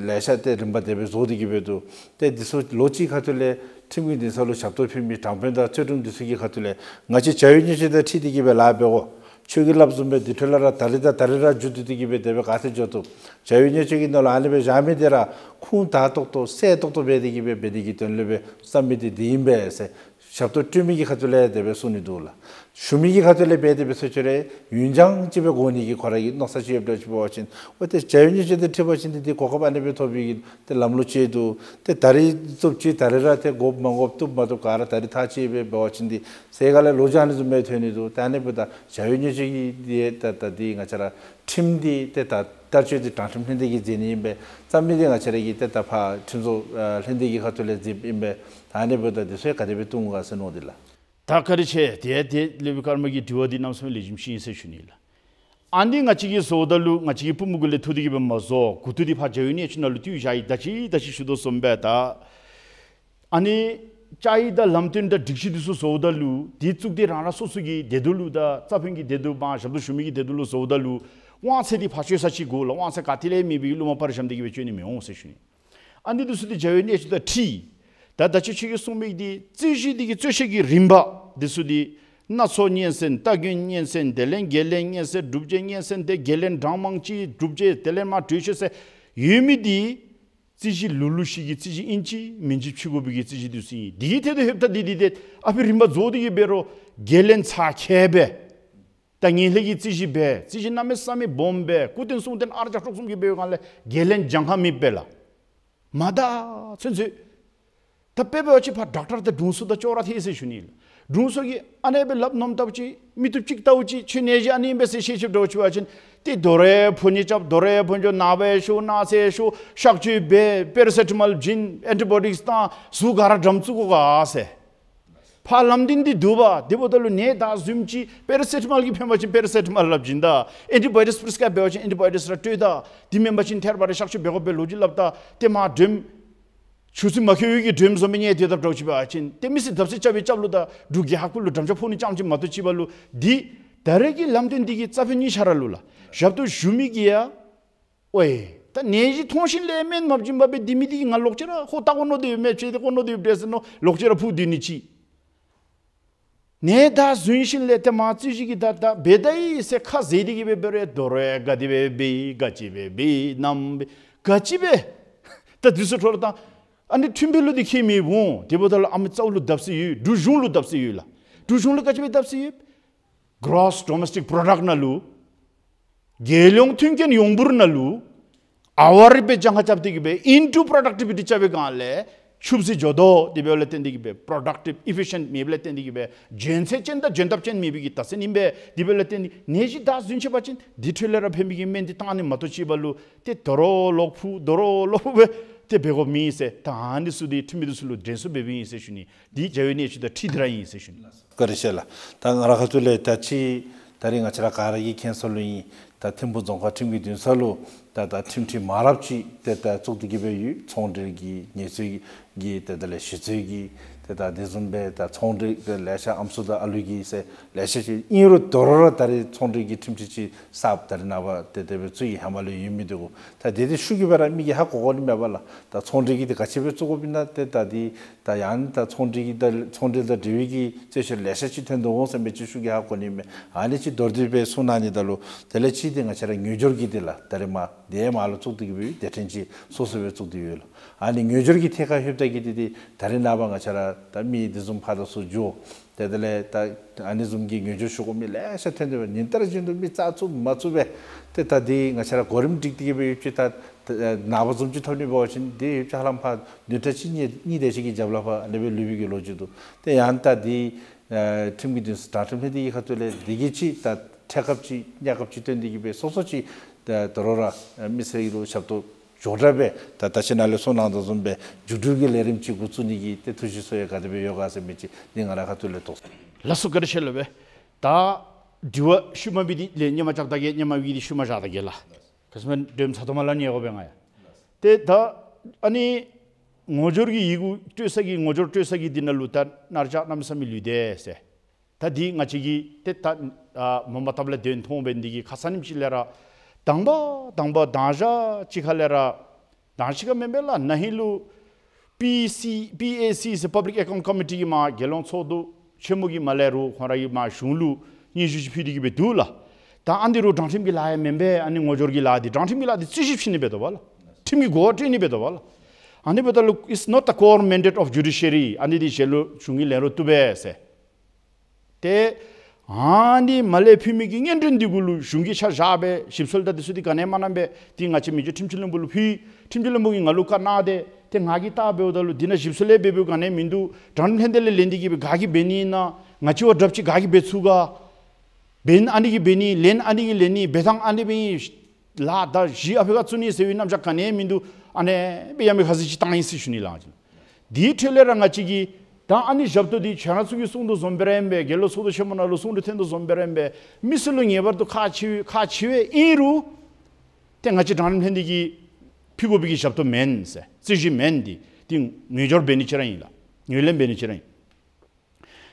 ལེ་ཤ་ཏེ་རིམ་པ་དེ་སྦེ་བཟོ་སྟེ་གི་སྦེ་འདུག། ཏེ་འདི་ཚུ་ལོ་གཅིག་ཁ་ཐུག་ལས་ཁྲིམས་ཀྱི་འདུན་ས་ལུ་ཞབས་ཏོག་ཕུལ་མི་དྲང་དཔོན་དང་རྩོད་དྲུང་འདི་ཚུ་གི་ཁ་ཐུག་ལས་ང་བཅས་བྱ་བའི་གནད་སྤྱོད་དང་འཁྲིལ་ཏེ་གི་སྦེ་ལཱ་འབད་དགོ། ཁྱོད་ཀྱིས་སླབ་བཟུམ་སྦེ་འདི་འཕྲོ་ལས་ར་ད་རིས་དང་ད་རིས་ར་མཇུག་བསྡུ་སྟེ་གི་སྦེ་དེ་སྦེ་ག་ཏེ་འགྱོ་བཏུབ། བྱ་བའི་གནད་སྤྱོད་ཀྱི་ནང་ལུ་ཨ་ནི་སྦེ་བཞག་མི་འདི་ར་ཁུངས་དག་ཏོག་ཏོ་གསལ་ཏོག་ཏོ་འབད་དེ་གི་སྦེ་འབད་ནི་གི་དོན་ལུ་སྦེ་བརྩམ་མི་འདི་འདི་ཨིན་པས་ཟེར། ཞབས་ཏོག་སྤྲོད་མི་གི་ཁ་ཐུག་ལས་དེ་སྦེ་གསུང་ནི་འདུག་ལགས། ཞུ་མི་གི་ཁ་ཐུག་ལས་འབད་དེ་སྦེ་ཚུ་ཅིག་རེ་ཡུན་འགྱངས་ཅིག་སྦེ་འགོར་ནི་གི་ཁོ་ར་གི་མནོ་ས་ཅིག་ཡོདཔ་འདྲཝ་ཅིག་འབད་བ་ཅིན་འོ་ཏེ་བྱ་བའི་གནད་སྤྱོད་དང་འཁྲིལ་བ་ཅིན་ཏེ་འདི་གོ་སྐབས་ཨ་ནི་སྦེ་ཐོབ་པའི་གི་ཏེ་ལམ་ལུགས་ཅིག་འདུག། ཏེ་ད་རིས་བཙུགསཔ་ཅིག་ད་རིས་ར་ཏེ་དགོཔ་མ་དགོཔ་བཏུབ་མ་བཏུབ་ག་ར་ད་རིས་ཐག་བཅད་སྦེ་འབད་བ་ཅིན་འདི་ཟེར་ག་ལས་ལོ་རྒྱུས་ཨ་ནི་བཟུམ་སྦེ་ཐོན་ནི་འདུག། ཏེ་ཨ་ནི་འབདཝ་ད་བྱ་བའི་གནད་སྤྱོད་ཀྱི་འདི་ད་ད་འདི་ང་བཅས་ར་ཁྲིམས་འདི་ཏེ་ད་བསྟར་སྤྱོད་འདི་དྲང་ཁྲིམས་ལྷན་སྡེ་གིས་མཛད་ནི་ཨིན་པས། བརྩམ་མི་འདི་ང་བཅས་ར་གི་ཏེ་ད་ཕར་ཁྲིམས་བཟོ་ཨ་ལྷན་སྡེ་གི་ཁ་ཐུག་ལས་མཛདཔ་ཨིན་པས། ད་ཨ་ནི་འབདཝ་ད་འདི་ཚུ་ག་དེ་སྦེ་བཏུབ་ག་ཟེར་མནོ་སྟེ་ལགས། ད་བཀའ་དྲིན་ཆེ། ཏེ་ཏེ་སློབ་དཔོན་ཀརྨ་གི་དྲི་བ་འདི་གནམ་མེད་ས་མེད་ལེགས་ཤོམ་ཅིག་ཨིན་ཟེར་ཞུ་ནི་ལགས། ཨ་ནི་ང་བཅས་ཀྱིས་བཟོཝ་ད་ལུ་ང་བཅས་ཀྱིས་པུས་མོ་གུ་ལས་འཐུ་སྟེ་གི་སྦེ་མ་བཟོ། མགུ་ཏོ་འདི་ཕར་བྱ་བའི་གནད་སྤྱོད་ནང་ལུ་བཏུད་བཞག་ཡི། ད་ཅི་ད་ཅི་ཞུ་དོ་བཟུམ་སྦེ་ད་ཨ་ནི་བཅའ་ཡིག་དང་ལམ་སྟོན་དང་སྒྲིག་གཞི་འདི་ཚུ་བཟོཝ་ད་ལུ་འདི་བཙུགས་ཏེ་རང་རང་སོ་སོ་གི་དེ་དོན་ལུ་དང་རྩ་དཔོན་གྱི་དེ་དོན་མར་ཞབས་ཏོག་ཞུ་མི་གི་དེ་དོན་ལུ་བཟོཝ་ད་ལུ་དབང་ཚད་འདི་ཕར་སྤྱོད་ས་ཅིག་དགོ་ལགས། དབང་ཚད་ག་ཏེ་ལས་མེད་པའི་གླུ་མ་པར་བཤམས་ཏེ་གི་སྦེ་སྤྱོད་ནི་མི་འོང་ཟེར་ཞུ་ནི། ཨ་ནི་འདི་ཚུ་འདི་བྱ་བའི་གནད་སྤྱོད་དང་འཁྲིལ། ད་ད་ཅི་ཁྱོད་ཀྱིས་གསུངས་མི་འདི་རྩོད་གཞི་འདི་གི་རྩོད་བཤེར་གྱི་རིམ་པ་འདི་ཚུ་འདི་སྣ་ཚོགས་སྙན་གསན། རྟ་རྒོད་སྙན་གསན། དེ་ལས་བརྒལ་ལན་སྙན་གསན། སྒྲུབ་བྱེད་སྙན་གསན། ཏེ་བརྒལ་ལན་གྲངས་མང་ཅིག་སྒྲུབ་བྱེད་དེ་ལས་མར་གྲོས་ཆོད་ཟེར་ཡོད་མི་འདི་རྩོད་གཞི་ལུ་ལུ་ཤིག་གི་རྩོད་གཞི་ཨིན་ཅི་མིན་ཅི་ཕྱེ་དགོ་པའི་གི་རྩོད་གཞི་འདི་ཚུ་ཨིན། འདི་གི་ཐད་དུ་ལྷོདཔ་ད་འདི་འདི་ཏེ་ཨ་ཕི་རིམ་པ་རྫོགས་ཏེ་གི་འབད་རུང་བརྒལ་ལན་ཚ་ཁྱབ་སྦེ་ད་ངན་ལྷད་ཀྱི་རྩོད་གཞི་སྦེ་རྩོད་གཞི་གནམ་མེད་ས་མེད་སྦོམ་སྦེ་སྐུ་རྟེན་གསུང་རྟེན་ཨ་རྒྱ་ཕྱོགས་གསུམ་གྱི་འབད་བའི་སྒང་ལས་བརྒལ་ལན་འགྱངས་ཁ་མེདཔ་སྦེ་ལགས། མ་ད་ཚུན་ཚོད་ད་དཔེ་འབད་བ་ཅིན་ཕར་ཌོག་ཊར་དང་དྲུང་འཚོ་དང་ཅོག་ར་འཐད་ཟེར་ཞུ་ནི་ལགས། དྲུང་འཚོ་གིས་ཨ་ནེ་སྦེ་སླབ་ནོམ་ལྟཝ་ཅིག་མི་བཏུབ་ཅིག་ལྟཝ་ཅིག་ཁྱོད་ནད་གཞི་ཨ་ནི་ཨིན་པས་ཟེར་བཤད་བཤདཔ་འདྲཝ་ཅིག་འབད་བ་ཅིན་ཏེ་དོ་རུང་ཕོ་ཉ་རྐྱབ། དོ་རུང་ཕོ་ཉ་ནཝ་ཤོར་ན་ཚ་ཤོར་གཤག་བཅོས་འབད། པེ་ར་སེ་ཊ་མོལ་བྱིན། ཨེན་ཊི་བའི་ཡོ་ཊིཀསི་བཏང་། གཟུགས་ག་ར་དམ་བཙུགས་དགོ་ག་ཟེར། ཕར་ལམ་སྟོན་འདི་འདུག་པ། དེ་འབདཝ་ད་ལུ་ནད་དྲག་བཟུམ་ཅིག་པེ་ར་སེ་ཊ་མོལ་གྱིས་ཕན་པ་ཅིན་པེ་ར་སེ་ཊ་མོལ་སླབ་བྱིན་ད། ཨེན་ཊི་བའི་ཡོ་ཊིཀསི་པྲིས་ཀརའིབ་འབད་བ་ཅིན་ཨེན་ཊི་བའི་ཡོ་ཊིཀསི་ར་སྤྲོད་ད། དེ་མེན་པ་ཅིན་ཐེར་པ་རེ་གཤག་བཅོས་འབད་དགོ་པའི་ལོ་རྒྱུས་སླབ་ད། ཏེ་མར་དྲོནམ་ཆུ་ཚོད་མ་འཁྱོལ་བའི་གི་དྲོནམ་བཟུམ་སྦེ་ཉལ་སྡོད་དཔ་འདྲཝ་ཅིག་འབད་བ་ཅིན་ཏེ་མི་སེར་བརྡབ་གསིག་རྐྱབ་པའི་རྐྱབ་ལུགས་དང་འབྲུག་རྒྱལ་ཁབ་ལུ་འགྲམ་ལྕག་ཕོག་ནི་རྐྱངམ་ཅིག་མ་གཏོགས་ཅིག་འབད་ལུ་འདི་ད་རེས་ཀྱི་ལམ་སྟོན་འདི་གིས་རྩ་ཕན་གཉིས་ཆ་ར་ལུ་ལགས། ཞབས་ཏོག་ཞུ་མི་གིས་ཡང་ཨོའི་ད་ནད་གཞི་མཐོང་ཞིནམ་ལས་སྨན་མ་བྱིན་པར་སྦེ་སྡོད་མི་འདི་གིས་ང་ལོག་ཅི་ར་ཧོ་ལྟ་དགོ་མནོ་སྡོད་མས། ཅིག་སྡོད་དགོ་མནོ་སྡོད་འདྲས་ཟེར་མནོ་ལོག་ཅི་ར་ཕུ་སྡོད་ནི་ཅིག། ནཱ་ད་བཟུམ་ཅིག་ལས་ཏེ་མ་རྩོད་གཞི་གི་ད་ད་འབད་ད་ཡི་ཟེར་ཁ་བཟེད་དེ་གི་སྦེ་འབད་རུང་དོ་རུང་ག་དེ་སྦེ་འབད་ག་ཅི་སྦེ་འབད་ནམ་འབད་ག་ཅི་སྦེ། ད་འདི་ཚུ་འཕྲོ་བརླག་བཏང་། ཨ་ནི་ཁྲིམས་དཔོན་ལུ་འདི་ཁྱད་མེད་འོང་། དེ་འབདཝ་ད་ལུ་ཨམ་གཙོ་བོ་ལུ་བརྡབ་གསིག་ཡོད། འབྲུག་གཞུང་ལུ་བརྡབ་གསིག་ཡོད་ལགས། འབྲུག་གཞུང་ལུ་ག་ཅི་སྦེ་བརྡབ་གསིག་ཡོད། Gross Domestic Product ནང་ལུ་རྒྱལ་ཡོངས་མཐུན་རྐྱེན་ཡོངས་འབོར་ནང་ལུ་ཨ་ཝ་རི་སྦེ་གྱངས་ཁ་རྐྱབ་སྟེ་གི་སྦེ་into productivity རྐྱབ་པའི་སྒང་ལས་ཆུད་ཟོས་འགྱོ་དོ། དེ་འབདཝ་ལས་བརྟེན་ཏེ་གི་སྦེ་productive efficient མེདཔ་ལས་བརྟེན་ཏེ་གི་སྦེ་འཇོན་ཚད་ཅན་དང་འཇོན་ཐབས་ཅན་མེད་པའི་གི་ད་ཟེར་ཨིན་པས། དེ་འབདཝ་ལས་བརྟེན་ཏེ་ནད་གཞི་ད་བཟུམ་ཅིག་འབད་བ་ཅིན་དེ་འཕྲོ་ལས་ར་ཕན་པའི་གི་སྨན་འདི་བཏང་ནི་མ་གཏོགས་ཅིག་འབདཝ་ལུ་ཏེ་དོ་རུང་ལོག་ཕུག་དོ་རུང་ལོག་ཕུག་སྦེ་ཏེ་འབད་དགོཔ་མེད་ཟེར། ད་ཨ་ནི་ཚུ་འདི་ཁྲིམས་མི་འདི་ཚུ་ལུ་དྲན་གསོ་འབདཝ་ཨིན་ཟེར་ཞུ་ནི། འདི་རྒྱལ་བའི་གནས་ཚུལ་དང་འཁྲིལ་ཏེ་ར་ཨིན་ཟེར་ཞུ་ནི། བཀའ་དྲིན་ཆེ་ལགས། ད་ང་རའི་ཁ་ཐུག་ལས་ད་ཅི་ད་རིས་ང་བཅས་ར་ག་ར་གིས་མཁྱེན་སོང་ལོ་ཨིན། ད་ཐིམ་ཕུག་རྫོང་ཁག་ཁྲིམས་ཀྱི་འདུན་ས་ལུ་ད་ད་ཁྲིམས་ཁྲིམས་མང་རབས་ཅིག་ཏེ་ད་བཙུགས་ཏེ་གི་སྦེ་ཡོད། ཚོང་འབྲེལ་གྱི་ཉེས་རྩོད་ཀྱི་ཏེ་ད་ལས་ཞི་རྩོད་ཀྱི་ཏེ་ད་དེ་བཟུམ་སྦེ་ད་ཚོང་འབྲེལ་ཏེ་ལེ་ཤ་ཨམ་སྲུ་དང་ཨ་ལུ་གི་ཟེར་ལེ་ཤ་ཅིག་ཨིན་རུང་དོ་རུང་ར་ད་རིས་ཚོང་འབྲེལ་གྱི་ཁྲིམས་ཁྲིམས་ཅིག་གསརཔ་ད་རིས་ནངས་པ་ཏེ་དེ་སྦེ་བཙུགས་ཡི། ཧེ་མ་ལུ་ཡོད་མི་འདི་གུ་ད་དེ་དེ་ཤུགས་ཀྱིས་སྦེ་ར་མི་གིས་ཧ་གོ་གོ་ནི་མས་པ་ལགས། ད་ཚོང་འབྲེལ་གྱི་དེ་ག་ཅི་སྦེ་བཙུགས་དགོཔ་ཨིན་ན་ཏེ་ད་འདི་ད་ཡང་ད་ཚོང་འབྲེལ་གྱི་ད་ཚོང་འབྲེལ་དང་འབྲེལ་བའི་གི་རྩོད་བཤེར་ལེ་ཤ་ཅིག་ཐོན་དོ་འོང་ཟེར་མི་ཅིག་ཤུགས་ཀྱིས་ཧ་གོ་ནི་མས། ཨ་ནི་ཅིག་མདོར་བསྡུས་སྦེ་གསུང་གནང་ནི་ད་ལུ་དེ་ལས་ཅིག་ཏེ་ང་བཅས་ར་ངོས་སྦྱོར་གྱི་དེ་ལགས། ད་རིས་མ་དེ་མ་ལུ་བཙུགས་ཏེ་གི་སྦེ་སྡེ་ཕྲན་ཅིག་སོ་སོ་སྦེ་བཙུགས་ཏེ་ཡོད་ལགས། ཨ་ནི་ངོས་སྦྱོར་གྱི་ཐད་ཁར་ལྷོདཔ་ད་གི་དེ་དེ་ད་རིས་ནངས་པ་ང་བཅས་ར་ད་མི་དེ་བཟུམ་ཕར་དང་ཚུར་འགྱོ། ཏེ་དེ་ལས་ད་ཨ་ནི་བཟུམ་གྱི་ངོས་སྦྱོར་ཞུ་དགོ་མི་ལེ་ཤ་ཐོན་ཏེ་འབད་ཉིན་ལྟར་བཞིན་དུ་མི་རྩ་ཚུགས་མ་ཚུགས་སྦེ་ཏེ་ད་འདི་ང་བཅས་ར་གོ་རིམ་སྒྲིག་སྟེ་གི་སྦེ་ཡོད་ཅི། ད་ད་ནངས་པ་བཟུམ་ཅིག་ཐོབ་ནི་འབད་བ་ཅིན་འདི་ཡོད་ཅི་ཧ་ལམ་ཕར་བདུན་ཕྲག་གཅིག་གཉིས་གཉིས་དེ་ཅིག་གི་རྒྱབ་ལས་ཕར་ཨ་ནི་སྦེ་ལུས་པའི་གི་ལོ་རྒྱུས་འདུག། ཏེ་ཡང་ད་འདི་ཨ་ཁྲིམས་ཀྱི་འདུན་ས་དྲང་ཁྲིམས་ལྷན་སྡེ་གི་ཁ་ཐུག་ལས་འདི་གི་ཅིག་ད་ཐད་ཀར་ཅིག་གནས་སྐབས་ཅིག་སྟོན་ཏེ་གི་སྦེ་སོ་སོ་ཅིག་ད་དོ་རུང་ར་མི་སེར་ལུ་ཞབས་ཏོག་མགྱོགས་དྲགས་སྦེ་ད་ད་ཅི་ནཱ་ལས་གསུང་གནང་དོ་བཟུམ་སྦེ་མཇུག་སྒྲིལ་གྱི་ལས་རིམ་ཅིག་འགོ་བཙུགས་ནི་གི་ཏེ་ཐུགས་བཞེད་གསོལ་ཡ་ག་དེ་སྦེ་ཡོད་ག་ཟེར་མི་ཅིག་འདི་ང་རའི་ཁ་ཐུག་ལས་དོགས། ལགས་སོ། བཀའ་དྲིན་ཆེ་ལགས་སྦེ། ད་དྲི་བ་ཤུལ་མ་འབད་ནི་ལས་སྔོན་མ་རྐྱབ་ད་གེ། སྔོན་མ་འབད་ནི་ཤུལ་མ་བཞག་ད་གེ་ལགས། ཁ་ཙ་མ་འདྲེམ་ཚ་ཏོ་མ་ལ་ཉེ་གོ་སྦེ་ང་ཡ། ཏེ་ད་ཨ་ནི་ངོ་སྦྱོར་གྱི་ཡི་གུ་སྤྲོད་ས་གི་ངོ་སྦྱོར་སྤྲོད་ས་གི་འདི་ནང་ལུ་ད་ནཱ་ར་ཅིག་གནམ་མེད་ས་མེད་ལུས་ཏེ་ཟེར། ད་འདི་ང་བཅས་ཀྱིས་ཏེ་ད་ཨ་མ་མ་བཏབ་ལས་དོན་མཐོང་འབད་ནི་འདི་གིས་ཁ་ཙ་ཉིནམ་ཅིག་ལས་ར་དང་པ་དང་པ་དང་ཞག་ཅིག་ཁ་ལས་ར་དང་ཅིག་ཁར་མེན་པས་ལགས། ན་ཧིང་ལུ་པི་སི་པི་ཨེ་སི་ཟེར་Public Account Committee གི་མར་རྒྱལ་ཡོངས་ཚོགས་འདུ་ཆེན་མོ་གི་མར་ལས་རུང་ཁོང་ར་གིས་མར་གཞུང་ལུ་སྙན་ཞུ་ཅིག་ཕུལ་ཏེ་གི་སྦེ་འདུག་ལགས། ད་ཨ་ནི་རུང་དྲང་ཁྲིམས་ཀྱི་ལཱ་ཡང་མེན་པས། ཨ་ནི་ངོ་སྦྱོར་གྱི་ལཱ་འདི་དྲང་ཁྲིམས་ཀྱི་ལཱ་འདི་རྩོད་གཞི་བཤིག་ནི་འབད་དོ་བ་ལགས། ཁྲིམས་ཀྱི་གོ་བ་སྤྲོད་ནི་འབད་དོ་བ་ལགས། ཨ་ནི་འབདཝ་ད་ལུ་it's not the core mandate of judiciary. ཨ་ནི་འདི་ཞལ་ལུ་གཞུང་གི་ལས་རོགས་བཏུབ་པས་ཟེར། ཏེ་ཨ་ནི་མར་ལས་ཕུལ་མི་གི་སྙན་སྒྲོན་འདི་གུ་ལུ་གཞུང་གིས་ཆ་བཞག་སྦེ་ཞིབ་འཚོལ་དང་འདི་ཚུ་འདི་ག་ནི་ཡང་མ་གནང་པས། ཏེ་ང་བཅས་མི་རྗེ་ཁྲིམས་སྤྱི་བློན་པོ་ལུ་ཕུལ། ཁྲིམས་སྤྱི་བློན་པོ་གིས་ང་ལུ་བཀའ་གནང་སྟེ་ཏེ་ང་གིས་བལྟ་འབདཝ་ད་ལུ་འདི་ནང་ཞིབ་འཚོལ་ལས་འབད་འབདཝ་ག་ནི་ཡང་མིན་འདུག། དྲང་ཁྲིམས་ལྷན་སྡེ་ལས་ལེན་ཏེ་གི་སྦེ་ག་གིས་འབད་ནི་ཨིན་ན། ང་བཅས་བ་དྲགཔ་ཅིག་ག་གིས་འབད་ཚུགས་ག། འབད་ན་ཨ་ནི་གིས་འབད་ནི། ལེན་ཨ་ནི་གིས་ལེན་ནི། འབད་ཐངས་ཨ་ནི་སྦེ་ཨིན། ལཱ་ད་གཞི་ཨ་ཕི་ཁར་བཙུགས་ནི་ཟེར་བའི་རྣམ་གཞག་ག་ནི་ཡང་མིན་འདུག། ཨ་ནི་སྦེ་ཡ་མེད་ཁ་ཟེར་ཅིག་བཏང་ཡི་ཟེར་ཞུ་ནི་ལགས། འདི་འཕྲོ་ལས་ར་ང་བཅས་ཀྱིས་ད་ཨ་ནི་ཞབས་ཏོག་འདི་ཁྱེད་ར་ཚུ་གིས་གསུང་དོ་བཟུམ་སྦེ་ར་ཨིན་པས། རྒྱལ་ཡོངས་ཚོགས་འདུ་ཆེན་མོ་ནང་ལུ་གསུང་དོ་ཐོན་དོ་བཟུམ་སྦེ་ར་ཨིན་པས། མི་སེར་ལུ་ངེས་པར་དུ་ཁག་ཆེ་ཁག་ཆེ་བས། ཨིན་རུང་ཏེ་ང་བཅས་དྲང་ཁྲིམས་ལྷན་སྡེ་གིས་ཕུལ་དགོ་པའི་གི་ཞབས་ཏོག་མེན་ཟེར། རྩོད་གཞི་མེན། འདི་འདི་ངོས་སྦྱོར་འབད་ནི་ཅིག་ར་ཨིན་ལགས། ངོས་ལེན་འབད་ནི་ཅིག་ར་ཨིན།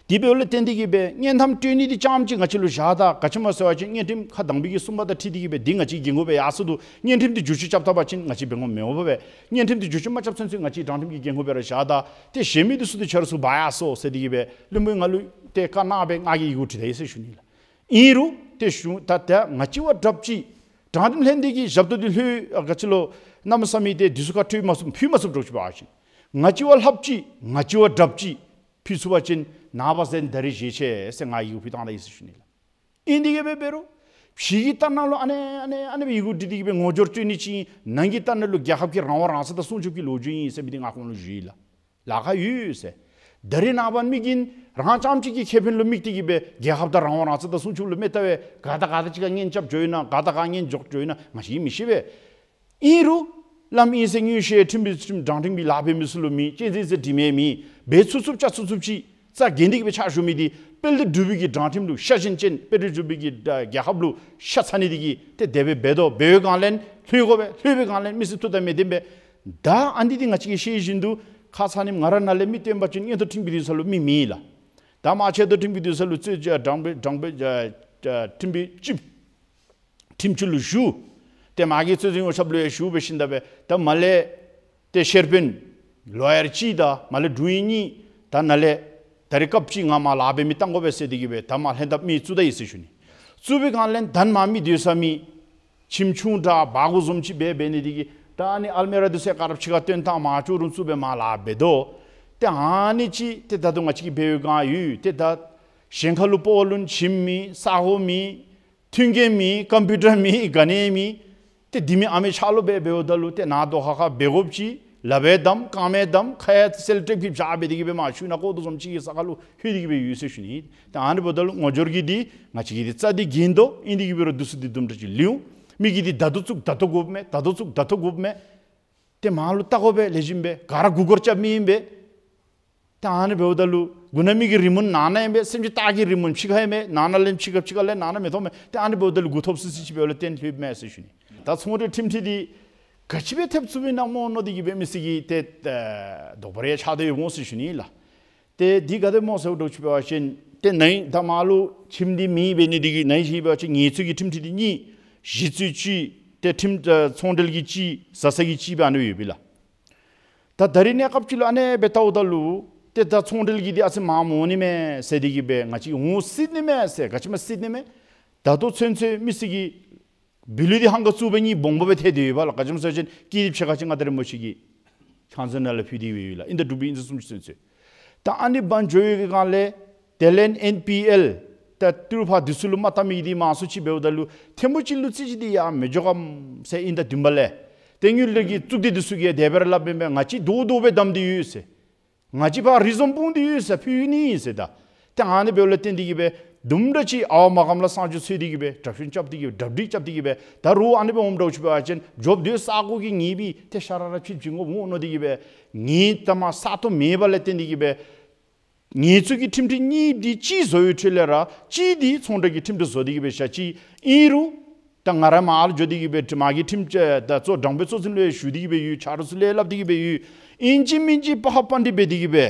དེ་འབདཝ་ལས་བརྟེན་ཏེ་གི་སྦེ་སྙན་ཐམ་སྤྲོད་ནི་འདི་རྐྱངམ་ཅིག་ང་བཅས་ལུ་བཞག་ད། ག་ཅི་སྨོ་ཟེར་བ་ཅིན་སྙན་ཁྲིམས་ཁ་དང་པའི་གི་གསུམ་པ་དང་འཁྲིལ་ཏེ་གི་སྦེ་འདི་ང་བཅས་ཀྱི་འགན་ཁུར་སྦེ་ཡར་སོང་འདུག། སྙན་ཁྲིམས་འདི་བསྒྱུར་བཅོས་རྐྱབ་ད་པ་ཅིན་ང་བཅས་འབད་དགོཔ་མེད་པས། སྙན་ཁྲིམས་འདི་བསྒྱུར་བཅོས་མ་རྐྱབ་ཚུན་ཚོད་ང་བཅས་དྲང་ཁྲིམས་ཀྱི་འགན་ཁུར་སྦེ་ར་བཞག་ད། ཏེ་གཞན་མི་འདི་ཚུ་འདི་ཁྱེད་ར་ཚུ་འབག་ཡར་སོང་ཟེར་ཏེ་གི་སྦེ་བློན་པོ་ང་ལུ་ཏེ་བཀའ་གནང་སྦེ་ང་གིས་ཡི་གུ་བྲིས་ད་ཡི་ཟེར་ཞུ་ནི་ལགས། ཨིན་རུང་ཏེ་གཞུང་ད་ད་ང་བཅས་བ་དྲགཔ་ཅིག་དྲང་ཁྲིམས་ལྷན་སྡེ་གི་ཞབས་ཏོག་འདི་ལྷོད་ཨ་ག་ཅི་ལོ་གནམ་མེད་ས་མེད་ཏེ་འདི་ཚུ་ཁར་སྤྲོད་མ་ཚུགས་ཕུལ་མ་ཚུགསཔ་འདྲཝ་ཅིག་འབད་བ་ཅིན་ང་བཅས་བ་ལྷགཔ་ཅིག་ང་བཅས་བ་དྲགཔ་ཅིག་ཕུལ་ཚུགས་པ་ཅིན་ནངས་པ་གཟའ་ད་རིས་བཞེས་ཆེ་ཟེར་ང་ཡི་གུ་ཕུལ་བཏང་ད་ཡི་ཟེར་ཞུ་ནི་ལགས། ཨིན་ཏེ་གི་སྦེ་འབད་རུང་ཕྱི་གི་ལྟ་ནང་ལུ་ཨ་ནི་ཨ་ནི་ཨ་ནི་སྦེ་ཡི་གུ་བྲིས་ཏེ་གི་སྦེ་ངོ་སྦྱོར་སྤྲོད་ནི་ཅིག་ཨིན། ནང་གི་ལྟ་ནང་ལུ་རྒྱལ་ཁབ་ཀྱི་རང་དབང་རང་བཙན་དང་སྲུང་སྐྱོབ་ཀྱི་ལོ་རྒྱུས་ཨིན་ཟེར་མི་འདི་ང་ཁོང་ལུ་ཞུ་ཡི་ལགས། ལཱ་ཁག་ཡོད་ཟེར། ད་རིས་ནངས་པ་མི་གིས་རང་རྐྱངམ་ཅིག་གི་ཁེ་ཕན་ལུ་དམིགས་ཏེ་གི་སྦེ་རྒྱལ་ཁབ་དང་རང་དབང་རང་བཙན་དང་སྲུང་སྐྱོབ་ལུ་མི་ལྟ་བས། ག་དང་ག་དང་གཅིག་ཁར་གཉེན་རྐྱབ་འགྱོ་ཡི་ན། ག་དང་ག་གཉེན་འགྱོ་འགྱོ་ཡི་ན་ང་བཅས་ཀྱིས་མི་ཤེས་པས། ཨིན་རུང་བླམ་ཨིན་ཟེར་མངོན་ཤེས་ཁྲིམས་པའི་ཁྲིམས་དྲང་ཁྲིམས་ཀྱི་ལཱ་འབད་མི་ཚུ་ལུ་མེད། གཅེས་འཛིན་ཟེར་དྲི་མེད་མེད། འབད་ཚུགས་ཚུགསཔ་རྐྱབ་ཚུགས་ཚུགསཔ་ཅིག་རྩ་འགེངས་ཏེ་གི་སྦེ་ཕྱག་ཞུ་མི་འདི་དཔལ་ལྡན་འབྲུག་པའི་གི་དྲང་ཁྲིམས་ལུ་ཤ་ཞེན་ཅན། དཔལ་ལྡན་འབྲུག་པའི་གི་རྒྱལ་ཁབ་ལུ་ཤ་ཚ་ནི་འདི་གིས་ཏེ་དེ་སྦེ་འབད་དོ། འབད་བའི་སྒང་ལས་ལྷོད་དགོ་པས། ལྷོད་པའི་སྒང་ལས་མི་སེར་ཐུགས་དང་མི་ལྡནམ་སྦེ། ད་ཨ་ནི་འདི་ང་བཅས་ཀྱིས་ཤེས་བཞིན་དུ་ཁ་ཙ་ཉིནམ་ང་ར་ནཱ་ལས་མི་བཏོན་པ་ཅིན་མངོན་མཐོ་ཁྲིམས་ཀྱི་འདུན་ས་ལུ་མི་མེད་ལགས། ད་མ་ཆེ་མཐོ་ཁྲིམས་ཀྱི་འདུན་ས་ལུ་རྩོད་དྲང་པའི་དྲང་པའི་ཁྲིམས་པའི་སྤྱི་ཁྲིམས་སྤྱི་ལུ་ཞུ། ཏེ་མ་གི་རྩོད་འཛིན་ངོ་ཤབ་ལུ་ཡང་ཞུ་སྦེ་ཞིནམ་ད་སྦེ་ད་མར་ལས་ཏེ་ཤེར་དཔོན་ལོ་ཡར་གཅིག་དང་མར་ལས་དྲུང་ཡིག་གཉིས་དང་ནཱ་ལས་ ད་རེས་སྐབས་ཅིག་ང་མར་ལཱ་འབད་མི་བཏང་དགོ་པས་ཟེར་ཏེ་གི་སྦེ་ད་མར་ལྷན་ཐབས་མི་བཙུགས་ད་ཡི་ཟེར་ཞུ་ནི། བཙུགས་པའི་སྒང་ལས་ད་མར་མི་སྡོད་ས་མི་ཁྱིམ་ཆུང་དྲགས་སྦ་གུ་བཟུམ་ཅིག་སྦེ་འབད་ནི་འདི་གིས་ད་ཨ་ནི་ཨལ་མི་ར་འདི་ཚུ་ག་ར་ཕྱི་ཁར་བཏོན་བཏང་མར་ཅོག་རུམ་བཙུགས་སྦེ་མར་ལཱ་འབད་དོ། ཏེ་ཨ་ནི་ཅིག་ཏེ་ད་ལྟོ་ང་བཅས་ཀྱིས་འབད་བའི་སྒང་ཡོད། ཏེ་ད་གཞན་ཁ་ལུ་སྤོ་ལུ་ཁྱིམ་མེད་ས་གོ་མེད་མཐུན་རྐྱེན་མེད་ཀམ་པིའུ་ཊར་མེད་ག་ནི་མེད། ཏེ་འདི་མེད་ཨ་མེད་ཆ་ལུ་སྦེ་འབདཝ་ད་ལུ་ཏེ་ནཱ་རྡོ་ཁ་ཁར་འབད་དགོཔ་ཅིག་ལགཔ་བསྡམས་རྐངམ་བསྡམས་ཁ་ཡང་སེལ་ཊེབ་ཀྱིས་བཞག་སྦེ་འདི་གིས་སྦེ་མར་ཤུལ་ནང་ཀོ་དོ་བཟུམ་ཅིག་གི་ས་ཁར་ལུ་ལྷོད་དེ་གི་སྦེ་ཡོད་ཟེར་ཞུ་ནི། ཏེ་ཨ་ནི་འབདཝ་ད་ལུ་ངོ་སྦྱོར་གྱི་འདི་ང་བཅས་ཀྱིས་འདི་རྩ་འདི་འགེངས་དོ། ཨིན་དེ་གི་འབད་རུང་འདི་ཚུ་འདི་དུམ་གྲ་ཅིག་ལུས་འོང་། མི་གིས་འདི་ད་ལྟོ་བཙུགས་ད་ལྟོ་དགོཔ་མས། ད་ལྟོ་བཙུགས་ད་ལྟོ་དགོཔ་མས། ཏེ་མར་ལུ་བལྟ་དགོ་པས། ལེགས་ཤོམ་སྦེ་ག་ར་མགུ་སྐོར་རྐྱབ་མི་ཨིན་པས། ཏེ་ཨ་ནི་འབདཝ་ད་ལུ་མགུ་ན་མི་གི་རི་མོ་ནང་ན་ཨིན་པས། སེམས་ཅན་སྟག་གི་རི་མོ་ཕྱི་ཁར་ཨིན་པས། ནང་ན་ལས་ཕྱི་ཁར་ཕྱི་ཁར་ལས་ནང་ན་མི་མཐོང་མས། ཏེ་ཨ་ནི་འབདཝ་ད་ལུ་མགུ་ཐོབ་སི་སི་ཅིག་འབདཝ་ལས་བརྟེན་ལྷོདཔ་མས་ཟེར་ཞུ་ནི། ད་ཚོང་འབྲེལ་ཁྲིམས་འཁྲིག་འདི་ག་ཅི་སྦེ་ཐེབས་ཚུགས་པའི་ནང་སྨོ་མནོ་སྟེ་གི་སྦེ་མི་སེར་གྱིས་ཏེ་ཨེ་དོགས་པ་རེ་ཆགས་ཏེ་ཡོདཔ་འོང་ཟེར་ཞུ་ནི་ལགས། ཏེ་འདི་ག་དེ་སྨོ་ཟེར་བ་ཅིན་འབད་བ་ཅིན་ཏེ་ནཱ་ད་མར་ལུ་ཁྱིམ་འདི་མེདཔ་འབད་ནི་འདི་གིས་ནཱ་ཅིག་འབད་བ་ཅིན་ངལ་རྩོལ་གྱི་ཁྲིམས་འཁྲིག་འདི་གཉིས། གཞི་རྩའི་གཅིག་ཏེ་ཁྲིམས་ཨེ་ཚོང་འབྲེལ་གྱི་གཅིག་བཟའ་ཚང་གི་གཅིག་སྦེ་ཨ་ནི་ཡོད་པས་ལགས། ད་ད་རིས་གནས་སྐབས་ཅིག་ལུ་ཨ་ནེ་སྦེ་བལྟཝ་ད་ལུ་ཏེ་ད་ཚོང་འབྲེལ་གྱི་འདི་ཨ་ཙི་མངམ་འོང་ནི་མས་ཟེར་འདི་གིས་སྦེ་ང་བཅས་འོང་སྲིད་ནི་མས་ཟེར་ག་ཅི་མ་སྲིད་ནི་མས། ད་ལྟོ་ཚུན་ཚོད་མི་སེར་གྱི་བི་ལུ་འདི་ཧང་ག་བཙུགས་པའི་གཉིས་སྦོམ་སྦོམ་སྦེ་ཐལ་ཏེ་ཡོདཔ་ལགས། ག་ཅི་སྨོ་ཟེར་བ་ཅིན་ཀི་འདི་ཕྱེད་ཀ་ཅིག་ང་ད་རེས་མོ་ཤིག་གི་ཁང་ཚན་ནང་ལུ་ཕུལ་ཏེ་ཡོདཔ་ཨིན་ལགས། ཨིན་ད་འབྲུག་པའི་ཨིན་ཟེར་གསུངས་ཅི་ཚུན་ཚོད། ད་ཨ་ནི་བང་འགྱོ་བའི་སྒང་ལས་དེ་ལས་ཨེན་པི་ཨེལ་ད་ཏི་རུ་ཕར་འདི་ཚུ་ལུ་མ་བལྟ་མི་འདི་མང་སུ་ཅིག་འབདཝ་ད་ལུ་ཐེངས་མ་གཅིག་ལུ་རྩོད་གཞི་འདི་ཡར་མི་འགྱོ་གམ་ཟེར་ཨིན་ད་བདུན་པ་ལས། ཏེ་དངུལ་འབྲེལ་གྱི་གཙུག་སྡེ་འདི་ཚུ་གིས་དེ་སྦེ་ར་སླབ་ཨིན་པས། ང་བཅས་རྡོག་རྡོག་སྦེ་བསྡམས་ཏེ་ཡོད་ཟེར། ང་བཅས་ཕར་རི་བཟུམ་སྤུངས་ཏེ་ཡོད་ཟེར་ཕུལ་ནི་ཟེར་ད། ཏེ་ཨ་ནི་འབདཝ་ལས་བརྟེན་འདི་གིས་སྦེ་དུམ་གྲ་ཅིག་ཨརཝ་མ་གམ་ལ་གསང་སྤྱོད་འཚོལ་འདི་གིས་སྦེ་གྲབས་གཤོམ་རྐྱབ་འདི་གིས་སྦེ་གྲབས་སྒྲིག་རྐྱབ་འདི་གིས་སྦེ་ད་རུང་ཨ་ནི་སྦེ་འོངམ་འདྲཝ་ཅིག་འབད་བ་ཅིན་འགྱོ་སྡོད་ས་གོ་གི་ངེས་པའི་ཏེ་ཤ་ར་ར་ཕྱིར་བྱིན་དགོཔ་འོང་མནོ་འདི་གིས་སྦེ་ངེས་ཏ་མ་ས་སྟོང་མེདཔ་ལས་བརྟེན་འདི་གིས་སྦེ་ངལ་རྩོལ་གྱི་ཁྲིམས་འཁྲིག་གཉིས་འདི་གཅིག་བཟོ་བའི་ཁྲོད་ལས་ར་གཅིག་འདི་ཚོང་འབྲེལ་གྱི་ཁྲིམས་འཁྲིག་བཟོ་འདི་གིས་སྦེ་བཞག་ཅི། ཨིན་རུང་ད་ང་ར་མར་འགྱོ་འདི་གིས་སྦེ་མ་གི་ཁྲིམས་ད་གཙོ་དྲང་དཔོན་གཙོ་འཛིན་ལུ་ཞུ་འདི་གིས་སྦེ་ཡོད། ཆ་རོགས་ཚུ་ལས་སླབ་འདི་གིས་སྦེ་ཡོད། ཨིན་ཅི་མིན་ཅི་པ་ཧ་པ་འདི་འབད་འདི་གིས་སྦེ་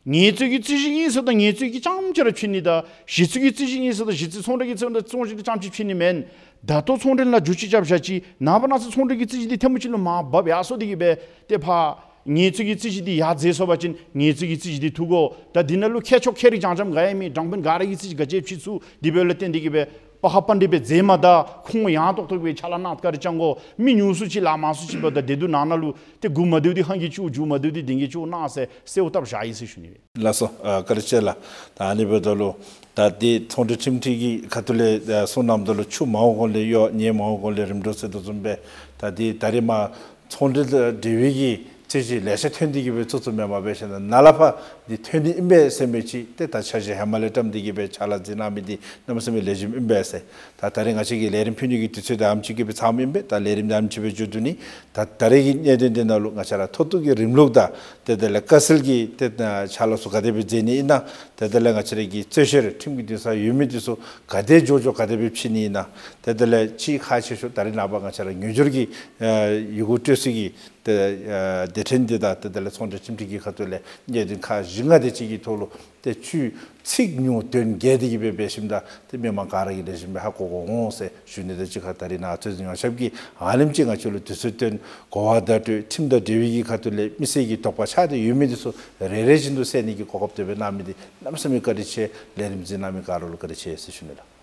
ངལ་རྩོལ་གྱི་རྩོད་གཞི་ཨིན་ཟེར་ད་ངལ་རྩོལ་གྱི་རྐྱངམ་ཅིག་ར་ཕྱེ་ནི་དང་གཞི་རྩའི་གི་རྩོད་གཞི་ཨིན་ཟེར་ད་གཞི་རྩའི་ཚོང་འབྲེལ་གྱི་རྩོད་གཞི་ཚོང་གཞི་འདི་རྐྱངམ་ཅིག་ཕྱེ་ནི་མེན། ད་ལྟོ་ཚོང་འབྲེལ་ནང་འགྱུར་བཅོས་རྐྱབ་བཞག་ཅི། ནངས་པ་གནངས་ཚེ་ཚོང་འབྲེལ་གྱི་རྩོད་གཞི་འདི་ཐེངས་མ་གཅིག་ལུ་མར་འབག་ཡར་སོང་འདི་གིས་སྦེ་ཏེ་ཕར་ངལ་རྩོལ་གྱི་རྩོད་གཞི་འདི་ཡར་འཛེགས་སོང་པ་ཅིན་ངལ་རྩོལ་གྱི་རྩོད་གཞི་འདི་འཐུ་དགོ། ད་འདི་ནང་ལུ་མཁས་མཆོག་མཁས་རིག་སྦྱང་འཇམ་ག་ཡང་མེད། དྲང་དཔོན་ག་ར་གིས་རྩོད་གཞི་ག་ཅི་ཕྱེ་ཚུགས། དེ་འབདཝ་ལས་བརྟེན་འདི་གིས་སྦེ་པ་ཧ་པ་འདི་སྦེ་འཛེགས་མ་ད་ཁོང་ཡང་ཏོག་ཏོ་སྦེ་ཕྱག་ལཱ་གནང་དཀའ་རིགས་བཅང་དགོ། མི་ཉུང་སུ་ཅིག་ལཱ་མང་སུ་ཅིག་འབདཝ་ད་བདེ་སྡུག་ནང་ན་ལུ་ཏེ་མགུ་མ་བདེཝ་འདི་ཧང་གིས་ཅིག་མཇུག་མ་བདེཝ་འདི་གདེང་གིས་ཅིག་གནང་ཟེར་གསོལཝ་བཏབ་བཞག་ཡི་ཟེར་ཞུ་ནི། ལགས་སོ། ཨ་བཀའ་དྲིན་ཆེ་ལགས། ད་ཨ་ནི་འབདཝ་ད་ལུ་ད་འདི་ཚོང་འབྲེལ་ཁྲིམས་འཁྲིག་གི་ཁ་ཐུག་ལས་ཨ་གསུང་གནངམ་ད་ལུ་ཆུ་མ་འོང་གོང་ལས་གཡོ་ཉེས་མ་འོང་གོང་ལས་རིམ་གྲོ་ཟེར་དོ་བཟུམ་སྦེ་ད་འདི་ད་རིས་མར་ཚོང་འབྲེལ་དང་འབྲེལ་བའི་གི་རྩོད་གཞི་ལེ་ཤ་ཐོན་འདི་གིས་སྦེ་བཙུགས་བཙུགསཔ་མེན་པར་འབད་ཞིནམ་ན་ནཱ་ལས་ཕར་འདི་ཐོན་ནི་ཨིན་པས་ཟེར་མི་ཅིག་ཏེ་ད་འཆར་གཞི་ཧེ་མ་ལས་བཀྲམ་འདི་གིས་སྦེ་ཕྱག་ལཱ་མཛད་གནང་མི་འདི་གནམ་མེད་ས་མེད་ལེགས་ཤོམ་ཨིན་པས་ཟེར། ད་ད་རིས་ང་བཅས་ཀྱི་ལས་རིམ་ཕུལ་ནི་གི་དུས་ཚོད་ད་ཨ་ནེམ་ཅིག་གིས་སྦེ་ཚངམ་ཨིན་པས། ད་ལས་རིམ་འདི་ཨ་ནེམ་ཅིག་སྦེ་མཇུག་བསྡུ་ནི། ད་ད་རིས་ཀྱི་གནད་དོན་འདི་ནང་ལུ་ང་བཅས་ར་མཐོ་གཏུགས་ཀྱི་རིམ་ལུགས་དང་ཏེ་དེ་ལས་དཀའ་སེལ་གྱི་ཏེ་ཕྱག་ལཱ་ཚུ་ག་དེ་སྦེ་མཛད་ནི་ཨིན་ན། ཏེ་དེ་ལས་ང་བཅས་ར་གི་རྩོད་བཤེར་ཁྲིམས་ཀྱི་འདུན་ས་ཡོད་མི་འདི་ཚུ་ག་དེ་མགྱོགས་མགྱོགས་ག་དེ་སྦེ་ཕྱེ་ནི་ཨིན་ན། ཏེ་དེ་ལས་ཅིག་ཁག་ཆེ་ཤོས་ད་རིས་ནངས་པ་ང་བཅས་ར་ངོས་སྦྱོར་གྱི་ཨ་ཡི་གུ་སྤྲོད་ས་གི་ཏེ་ཨ་སྡེ་ཕྲན་འདི་དང་ཏེ་དེ་ལས་ཚོང་འབྲེལ་ཁྲིམས་འཁྲིག་གི་ཁ་ཐུག་ལས་གནད་དོན་ཁག་བཞི་ལྔ་དེ་ཅིག་གི་ཐོག་ལུ་ཏེ་ཆུ་ཚིག་ཉུང་དོན་རྒྱས་འདི་གིས་སྦེ་འབད་ཞིནམ་ད་ཏེ་མི་མང་ག་ར་གིས་ལེགས་ཤོམ་སྦེ་ཧ་གོ་གོ་འོང་ཟེར་ཞུ་ནི་དང་གཅིག་ཁར་ད་རིས་ནཱ་རྩོད་འཛིན་ཡོངས་ཁྱབ་ཀྱིས་ཨ་ནེམ་ཅིག་ང་བཅས་ལུ་དུས་ཚོད་བཏོན་གོ་བ་བརྡ་སྤྲོད་ཁྲིམས་དང་འབྲེལ་བའི་གི་ཁ་ཐུག་ལས་མི་སེར་གྱི་དོགས་པ་ཆགས་ཏེ་ཡོད་མི་འདི་ཚུ་རེ་རེ་བཞིན་དུ་སེལ་ནི་གི་གོ་སྐབས་དེ་སྦེ་གནང་མི་འདི་གནམ་མེད་ས་མེད་བཀའ་དྲིན་ཆེ། ལས་རིམ་གཟིགས་གནང་མི་ག་ར་ལུ་བཀའ་དྲིན་ཆེ་ཟེར་ཞུ་ནི་ལགས།